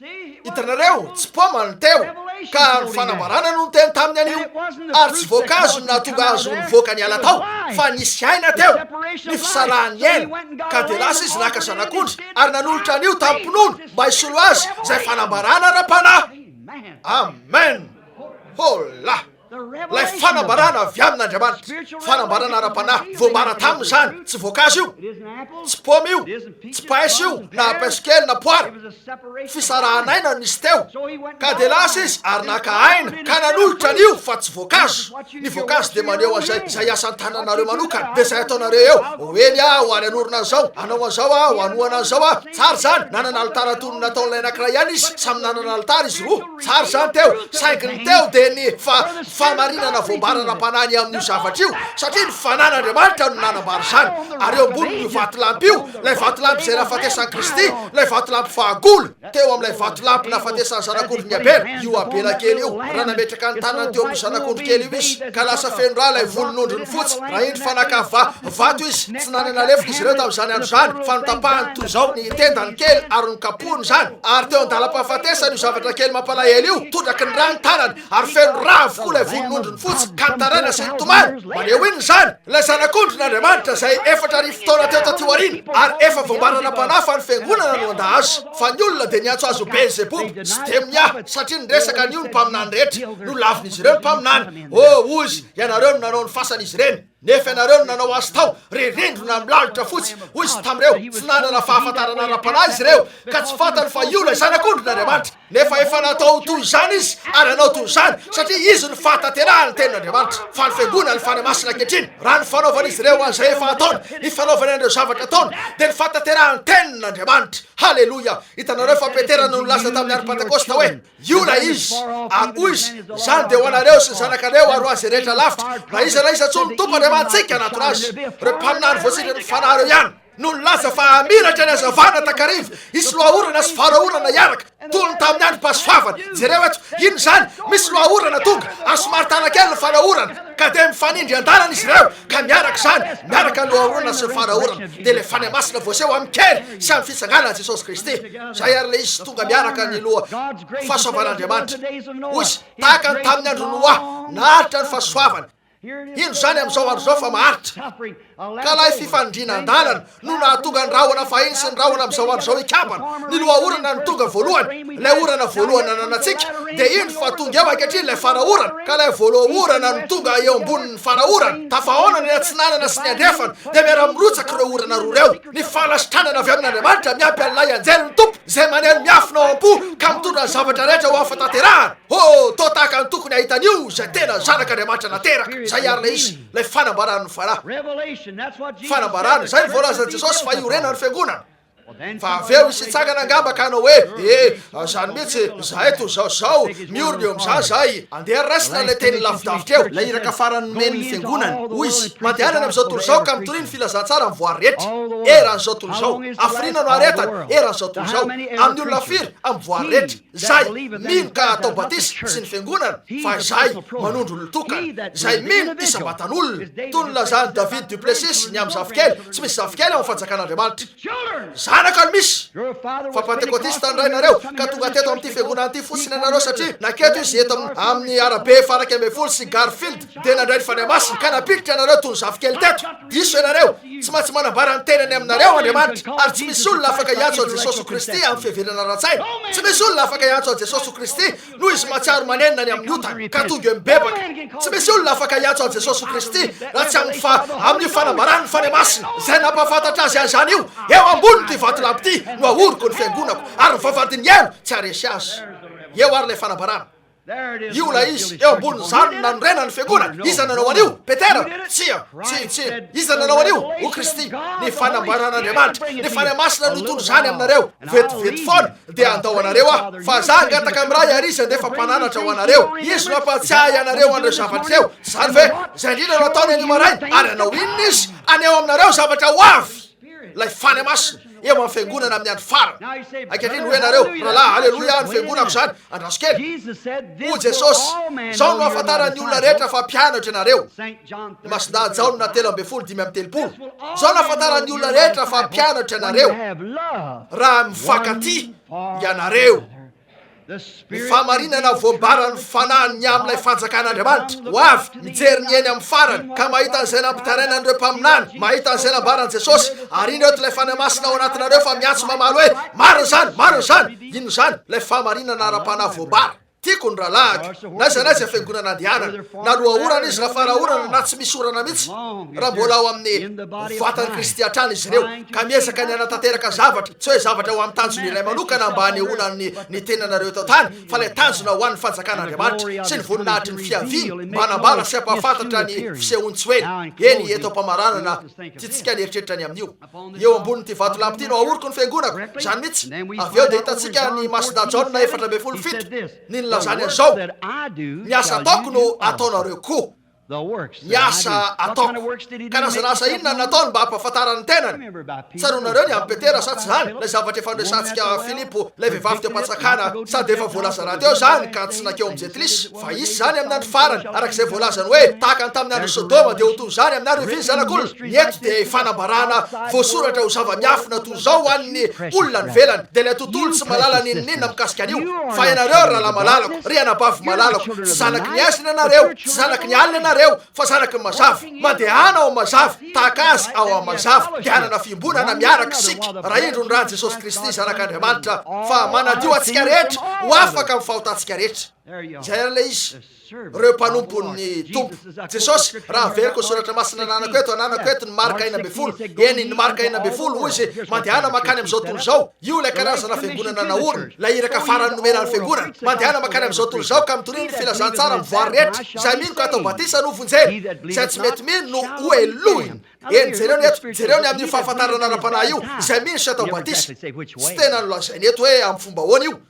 Hitanareo, tsy paoma no teo, ka ny fanambarana no niteny taminy an'io, ary tsy voankazo no nahatonga azy ho nivoaka niala tao, fa nisy aina teo, ny fisarahan'ny aina, ka dia lasa izy naka zanak'ondry ary nanolotra an'io tamim-pinoana mba hisolo azy, izay fanambarana ara-panahy. Amen! Hola! Ilay fanambarana avy amin'Andriamanitra, fanambarana ara-panahy, voambara taminy izany, tsy voankazo io, tsy paoma io, tsy paiso io, na paiso kely na poara, fisarahan'aina no nisy teo, ka dia lasa izy ary naka aina ka nanolotra an'io fa tsy voankazo, ny voankazo dia maneho an'izay izay asan-tananareo manokana, dia izay ataonareo eo, ho eny aho ary hanorina an'izao, hanao an'izao aho, hanohana an'izao aho, tsara izany, nanana alitara toy ny nataon'ilay anankiray ihany izy, samy nanana alitara izy roa. Tsara izany teo, saingy ny teo dia ny fa fahamarinana voambara ara-panahy ny amin'io zavatra io, satria ny Fanan'Andriamanitra no nanambara izany, ary eo ambonin'io vatolampy io, ilay vatolampy izay nahafatesan'i Kristy, ilay vatolampy fahagola, teo amin'ilay vatolampy nahafatesan'ny zanak'ondrin'i Abela, io Abela kely io, raha nametraka ny tanany teo amin'io zanak'ondry kely io izy, ka lasa feno rà ilay volon'ondriny fotsy, raha indro fa naka va, vato izy, tsy nanana lefona izy ireo tamin'izany andro izany, fa notapahany toy izao ny tendany kely ary nokapohiny izany. Ary teo an-dalam-pahafatesana io zavatra kely mampalahelo io, tondraky ny rà ny tanany, ary feno rà avokoa ilay volon'ondriny fotsy, ka nitaraina sy nitomany. Maneho inona izany? Ilay Zanak'ondrin'Andriamanitra, izay 4000 taona teo taty aoriana, ary efa voambarana am-panahy fa ny fiangonana no handà Azy, fa ny olona dia niantso Azy ho Belzeboba sy demonia, satria niresaka an'io ny mpaminany rehetra. Nolavin'izy ireo ny mpaminany. Oh, hoy izy, ianareo no nanao ny fasan'izy ireny. Nefa ianareo no nanao azy tao, ry rindrina milalotra fotsy, hoy izy tamin'ireo. Tsy nanana fahafantarana ara-panahy izy ireo, ka tsy fantany fa io ilay Zanak'ondrin'Andriamanitra. Nefa efa natao ho toy izany izy, ary hanao toy izany, satria izy no fahatanterahan'ny Tenin'Andriamanitra. Fa ny Fiangonana, ny Fanahy Masina ankehitriny, raha ny fanaovan'izy ireo an'izay efa ataony, ny fanaovany an'ireo zavatra ataony, dia ny fahatanterahan'ny Tenin'Andriamanitra. Haleloia! Hitanareo fa Petera no nilaza tamin'ny andro Pentekosta hoe. Io ilay izy, ary hoy izy, Izany dia ho anareo sy ny zanakareo ary ho an'izay rehetra lavitra, na iza na iza intsony ny Tompo Andriamanitsika hanatona azy. Ireo mpaminany voatsindrin'ny Fanahy ireo ihany no nilaza fa hamiratra ny hazavana takariva, hisy lohaorana sy faraorana hiaraka, toy ny tamin'ny androm-pahasoavana. Jereo eto, inona izany? Misy lohaorana tonga, ary somary tana kely ny faraorana, ka dia mifanindry an-dalana izy ireo, ka miaraka izany, miaraka ny lohaorana sy ny faraorana, dia ilay Fanahy Masina voaseho amin-kery sy amin'ny fitsanganan'i Jesosy Kristy. Izay ary ilay izy tonga miaraka ny loha fahasoavan'Andriamanitra. Hoy izy, tahaka ny tamin'ny andron'i Noa, naharitra ny fahasoavany. Indro izany amin'izao andro izao fa maharitra. Ka ilay fifanindriana an-dalana no nahatonga ny rahona fahiny sy ny rahona amin'izao andro izao hikambana. Ny loha orana no tonga voalohany. Ilay orana voalohany nananantsika dia indro fa tonga eo ankehitriny ilay fara orana. Ka ilay voaloha orana no tonga eo ambonin'ny fara orana. Tafahaona ny atsinanana sy ny andrefana dia miara-mirotsaka ireo orana roa ireo. Ny fanasitranana avy amin'Andriamanitra miampy an'ilay anjelin'ny Tompo izay maneno miafina ao am-po ka mitondra ny zavatra rehetra ho amin'ny fahatanterahana. Oh, toa tahaka ny tokony hahita an'io izay tena Zanak'Andriamanitra nateraka. Izay àry ilay izy, ilay fanambaran'ny Fanahy. Fanambarana, izay no voalazan'i Jesosy fa hiorenan'ny Fiangonana. Fa avy eo hisy hitsangana angamba ka hanao hoe, Eh, izany mihitsy, izahay toy izao sy izao, miorina eo amin'izany izahay. Andeha raisina ilay teny lavidavitra eo, ilay iraka farany nomeny ny Fiangonany. Hoy Izy, Mandehana any amin'izao tontolo izao ka mitoria ny filazantsara amin'ny voary rehetra. Eran'izao tontolo izao. Hafiriana no haharetany? Eran'izao tontolo izao. Amin'ny olona firy? Amin'ny voary rehetra. Izay mino ka atao batisa, tsy ny Fiangonana, fa izay manondro olon-tokana. Izay mino isam-batan'olona. Toy ny nilazan'i David duPlessis ny amin'ny zafikely, tsy misy zafikely ao amin'ny fanjakan'Andriamanitra. Zanaka no misy! Fa Pantekotista ny rainareo, ka tonga teto amin'ity fiangonana ity fotsiny ianareo satria naketo izy eto amin'ny arabe faha 11 sy Garfield dia nandray ny Fanahy Masina ka nampiditra anareo toy ny zafikely teto. Diso ianareo! Tsy maintsy manambara ny tenany aminareo Andriamanitra, ary tsy misy olona afaka hiantso an'i Jesosy ho Kristy amin'ny fiheverana ara-tsaina. Tsy misy olona afaka hiantso an'i Jesosy ho Kristy Noho izy mahatsiaro manenina ny amin'ny otany, ka tonga eo mibebaka. Tsy misy olona afaka hiantso an'i Jesosy ho Kristy raha tsy amin'ny fa amin'io fanambaran'ny Fanahy Masina izay nampahafantatra azy an'izany io, Eo ambonin'ity vatolampy ity no ahoriko ny fiangonako, ary ny vavahadin'ny helo tsy haharesy azy. Eo ary ilay fanambarana. Io ilay izy, eo ambonin'izany no nanorenana ny fiangonana. Iza nanao an'io? Petera? Tsia, tsia, tsia. Iza nanao an'io? O Kristy. Ny fanambaran'Andriamanitra. Ny Fanahy Masina no hitondra izany aminareo. Vetivety foana dia handao anareo Aho. Fa Izaho hangataka amin'ny Ray ary Izy handefa Mpananatra ho anareo. Izy no hampahatsiahy anareo an'ireo zavatra ireo. Tsy izany ve? Izay indrindra no ataony anio maraina. Ary hanao inona Izy? Haneho aminareo zavatra ho avy. Ilay Fanahy Masina eo amin'ny Fiangonana amin'ny andro farany. Ankehitriny hoy ianareo, Rahalahy, haleloia, ny Fiangonako izany. Andraso kely. Hoy Jesosy, Izao no ahafantaran'ny olona rehetra fa mpianatro ianareo. Ny Masindahy Jaona 13 35. Izao no ahafantaran'ny olona rehetra fa mpianatro ianareo, raha mifankatia ianareo. Ny fahamarinana voambaran'ny Fanahy ny amin'ilay Fanjakan'Andriamanitra ho avy, mijery ny eny amin'ny farany, ka mahita an'izay nampitarainan'ireo mpaminany, mahita an'izay nambaran'i Jesosy, ary indro eto ilay Fanahy Masina ao anatinareo fa miantso mamaly hoe, Marina izany! Marina izany! Inona izany? Ilay fahamarinana ara-panahy voambara. Tiako ny rahalahiko, na aiza na aiza fiangonana andehanana, na loha orana izy na fara orana na tsy misy orana mihitsy, raha mbola ao amin'ny vatan'i Kristy hatrany izy ireo, ka miezaka ny hanatanteraka zavatra, tsy hoe zavatra ho amin'ny tanjona iray manokana mba hanehoana ny ny tenanareo eto an-tany, fa ilay tanjona ho an'ny fanjakan'Andriamanitra sy ny voninahitry ny fiaviany, mba hanambara sy hampahafantatra ny fisehoany tsy ho ela. Eny, eto am-pamaranana, tiantsika ny hieritreritra ny amin'io. Eo ambonin'ity vatolampy ity no ahoriko ny fiangonako. Izany mihitsy. Avy eo dia hitantsika ny Masindahy Jaona 14 fito, ny nilazany an'izao, Ny asa ataoko no ataonareo koa. Ny asa ataoko. Karazana asa inona no nataony mba hampahafantarany ny tenany? Tsaroanareo ny amin'i Petera, sa tsy izany? Ilay zavatra efa noresahantsika Filipo, ilay vehivavy teo am-pantsakana, sady efa voalaza rahateo izany ka tsy nankeo amin'i Jentilisa. Fa hisy izany amin'ny andro farany, araka izay voalazany hoe, Tahaka ny tamin'ny andron'i Sodoma, dia ho toy izany amin'ny andro hiavian'ny Zanak'olona. Ny eto dia fanambarana voasoratra ho zava-miafina toy izao ho an'ny olona any ivelany, dia ilay tontolo tsy mahalala n'inon'inona mikasika an'io. Fa ianareo, ry rahalahy malalako, ry anabavy malalako, tsy zanaky ny aizina ianareo, tsy zanaky ny alina ianareo, fa zanaky ny mazava. Mandehana ao amin'ny mazava, tahaka Azy ao amin'ny mazava, dia hanana fiombonana miaraka isika, raha indro ny ran'i Jesosy Kristy Zanak'Andriamanitra, fa manadio antsika rehetra ho afaka amin'ny fahotantsika rehetra. Izay ary ilay izy, ireo mpanompon'ny Tompo. Jesosy, raha averiko ny soratra masina ananako eto, ananako eto ny Marka 16, eny, ny Marka 16, hoy izy, mandehana mankany amin'izao tontolo izao. Io ilay karazana fiangonana naorina, ilay iraka farany nomena ny fiangonana. Mandehana mankany amin'izao tontolo izao ka mitoria ny filazantsara amin'ny voary rehetra. Izay mino ka atao batisa no vonjena, izay tsy mety mino no hohelohina. Eny, jereo ny eto, jereo ny amin'io fahafantarana ara-panahy io, izay mino sy atao batisa. Tsy tena nolazainy eto hoe amin'ny fomba ahoana io.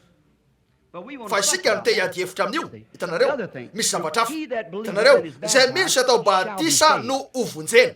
Fa isika no te hiady hevitra amin'io, hitanareo, misy zavatra hafa. Hitanareo, izay mino sy atao batisa no ho vonjena.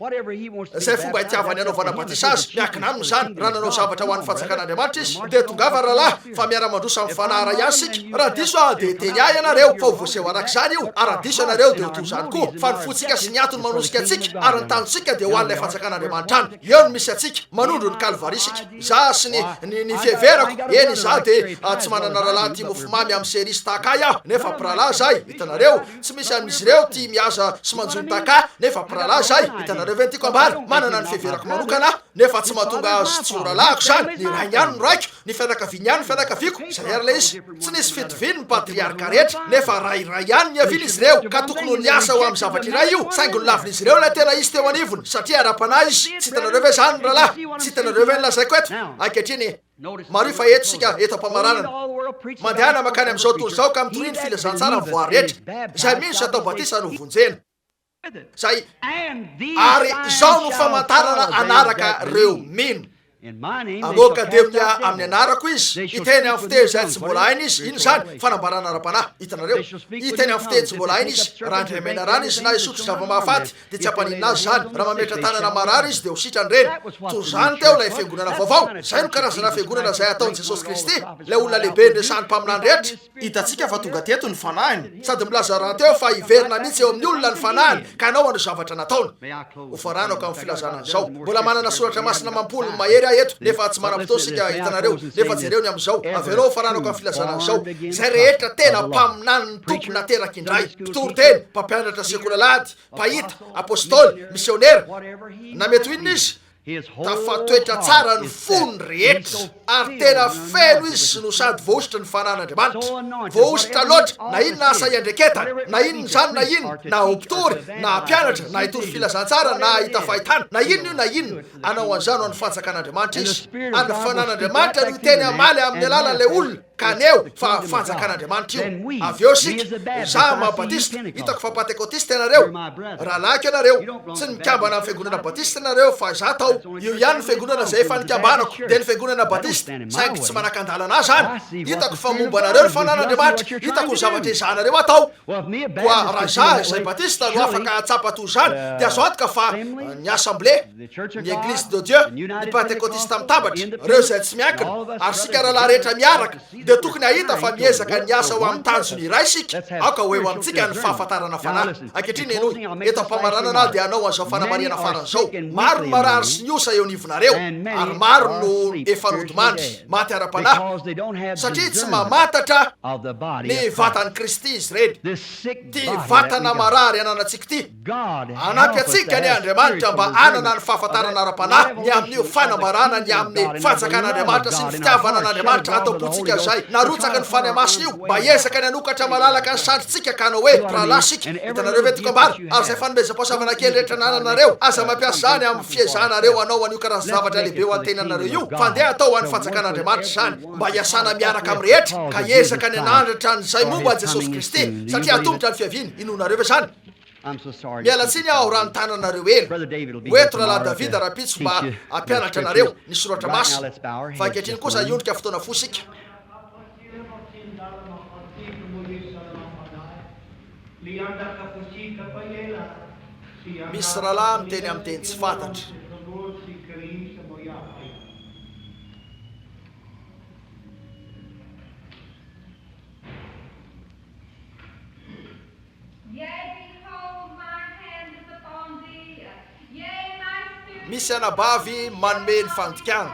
Izay fomba itiavany hanaovana batisa azy, miankina aminy izany. Raha nanao zavatra ho an'ny fanjakan'Andriamanitra izy, dia tongava rahalahy, fa miara-mandroso amin'ny fanahy iray ihany isika. Raha diso aho, dia hiteny ahy ianareo, fa ho voaseho araka izany io, ary raha diso ianareo, dia ho toy izany koa. Fa ny fontsika sy ny antony manosika antsika ary ny tanjontsika dia ho an'ilay fanjakan'Andriamanitra any. Eo no misy antsika, manondro ny Kalvary isika. Izaho sy ny, ny, ny fiheverako, eny, izaho dia tsy manana rahalahy tia mofomamy amin'ny cerise tahaka ahy aho, nefa mpirahalahy izahay, hitanareo. Tsy misy amin'izy ireo tia mihaza sy manjono tahaka ahy, nefa mpirahalahy izahay. Hitanareo ve ny tiako ambara? Manana ny fiheverako manokana aho, nefa tsy mahatonga azy tsy ho rahalahiko izany. Ny rainy ihany no raiko, ny fianakaviany ihany no fianakaviako. Izay ary ilay izy. Tsy nisy fitoviany ny patriarka rehetra, nefa Ray iray ihany niavian'izy ireo, ka tokony ho niasa ho amin'ny zavatra iray io, saingy nolavin'izy ireo ilay tena izy teo anivony, satria ara-panahy izy. Tsy hitanareo ve izany, ry rahalahy? Tsy hitanareo ve ny lazaiko eto? Ankehitriny, mariho fa eto isika, eto am-pamaranana. Mandehana mankany amin'izao tontolo izao ka mitoria ny filazantsara amin'ny voary rehetra. Izay mino sy atao batisa no vonjena. Izay, ary izao no famantarana hanaraka ireo mino. Hamoaka demonia amin'ny anarako izy, hiteny amin'ny fiteny izay tsy mbola hainy izy. Inona izany? Fanambarana ara-panahy. Hitanareo? Hiteny amin'ny fiteny tsy mbola hainy izy. Raha handray menarana izy na hisotro zava-mahafaty, dia tsy hampaninona azy izany. Raha mametra-tanana marary izy, dia ho sitrany ireny. Toy izany teo ilay fiangonana vaovao. Izay no karazana fiangonana izay hataon'i Jesosy Kristy, ilay olona lehibe niresahan'ny mpaminany rehetra. Hitantsika fa tonga teto ny Fanahiny, sady milaza rahateo fa hiverina mihitsy eo amin'ny olona ny Fanahiny ka hanao an'ireo zavatra nataony. Hofaranako amin'ny filazana an'izao. Mbola manana soratra masina amam-polony mahery aho eto, nefa tsy manam-potoana isika, hitanareo. Nefa jereo ny amin'izao. Avelao hofaranako amin'ny filazana an'izao. Izay rehetra tena mpaminanin'ny Tompo nateraka indray, mpitory teny, mpampianatra sekoly alahady, mpahita, apostoly, misionera, na mety ho inona izy, Tafatoetra tsara ny fony rehetra, ary tena feno izy no sady voahosotra ny fanan'Andriamanitra. Voahosotra loatra, na inona asa iandreketany, na inona izany na inona, na ho mpitory, na hampianatra, na hitory filazantsara, na hahita fahitana, na inona io na inona, hanao an'izany ho an'ny fanjakan'Andriamanitra izy. Ary ny fanan'Andriamanitra no hiteny hamaly amin'ny alalan'ilay olona, ka haneho fa fanjakan'Andriamanitra io. Avy eo isika, izaho maha Batista, hitako fa Pantekotista ianareo, rahalahiko ianareo, tsy nikambana amin'ny fiangonana Batista ianareo, fa izaho tao, io ihany ny fiangonana izay efa nikambanako, dia ny fiangonana Batista, saingy tsy manakan-dalana ahy izany. Hitako fa momba anareo ny fanan'Andriamanitra, hitako ny zavatra ezahanareo atao. Koa raha izaho izay Batista no afaka hahatsapa toy izany, dia azo antoka fa ny Assemblée, ny Eglise de Dieu, ny Pantekotista mitambatra, ireo izay tsy miankina, ary isika rahalahy rehetra miaraka, dia tokony hahita fa miezaka ny hiasa ho amin'ny tanjona iray isika. Aoka ho eo amintsika ny fahafantarana fanahy. Ankehitriny henoy, eto am-pamaranana aho dia hanao an'izao fanamarihana farany izao, Maro ny marary sy ny osa eo anivonareo, ary maro no efa nodimandry, maty ara-panahy, satria tsy mamantatra ny vatan'i Kristy izy ireny. Ity vatana marary ananantsika ity. Hanampy antsika anie Andriamanitra mba hanana ny fahafantarana ara-panahy ny amin'io fanambarana ny amin'ny Fanjakan'Andriamanitra sy ny fitiavana an'Andriamanitra ato am-pontsika izay narotsaka ny Fanahy Masina io mba hiezaka ny hanokatra malalaka ny sandrintsika ka hanao hoe, Mpirahalahy isika. Hitanareo ve tiako ambara? Ary izay fanomezam-pahasoavana kely rehetra anananareo, aza mampiasa izany amin'ny fiezahanareo hanao an'io karazan-javatra lehibe ho an'ny tenanareo io, fa andeha atao ho an'ny Fanjakan'Andriamanitra izany. mba hiasana miaraka amin'ny rehetra ka hiezaka ny hanandratra an'izay momba an'i Jesosy Kristy, satria atomotra ny fiaviany. Inoanareo ve izany? Miala tsiny aho raha nitana anareo ela. Ho eto Rahalahy Davida rahampitso mba hampianatra anareo ny Soratra Masina. Fa ankehitriny kosa hiondrika fotoana fohy isika. Misy rahalahy miteny amin'ny teny tsy fantatra. Misy anabavy manome ny fandikana.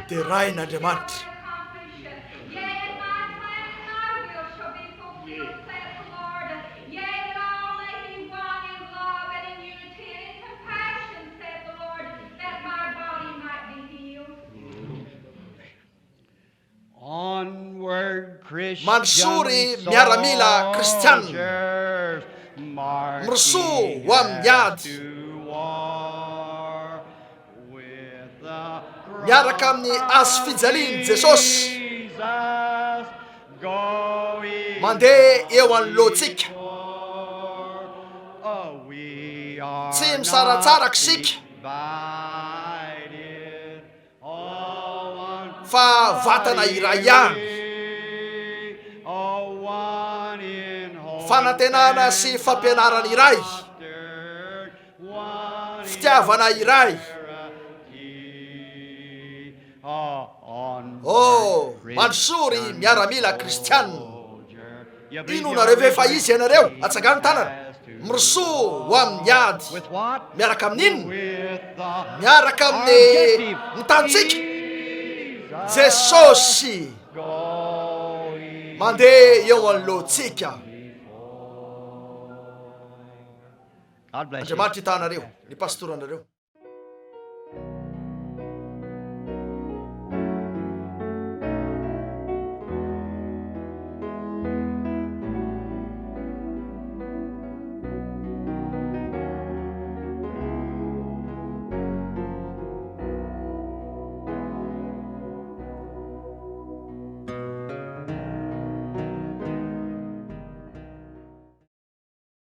Deraina Andriamanitra. Mandrosoa ry miaramila kristianina, mirosoa ho amin'ny ady miaraka amin'ny hazofijalian'i Jesosy mandeha eo anoloantsika. Tsy misaratsaraka isika fa vatana iray ihany. Fanantenana sy fampianarana iray, fitiavana iray. Oh, mandrosoa ry miaramila kristianina. Inoanareo ve fa izy ianareo? Atsangano ny tanana. Mirosoa ho amin'ny ady. Miaraka amin'inona? Miaraka amin'ny ny tanintsika. Jesosy mandeha eo anoloantsika. Andriamanitra hitaha anareo, ny pastoranareo.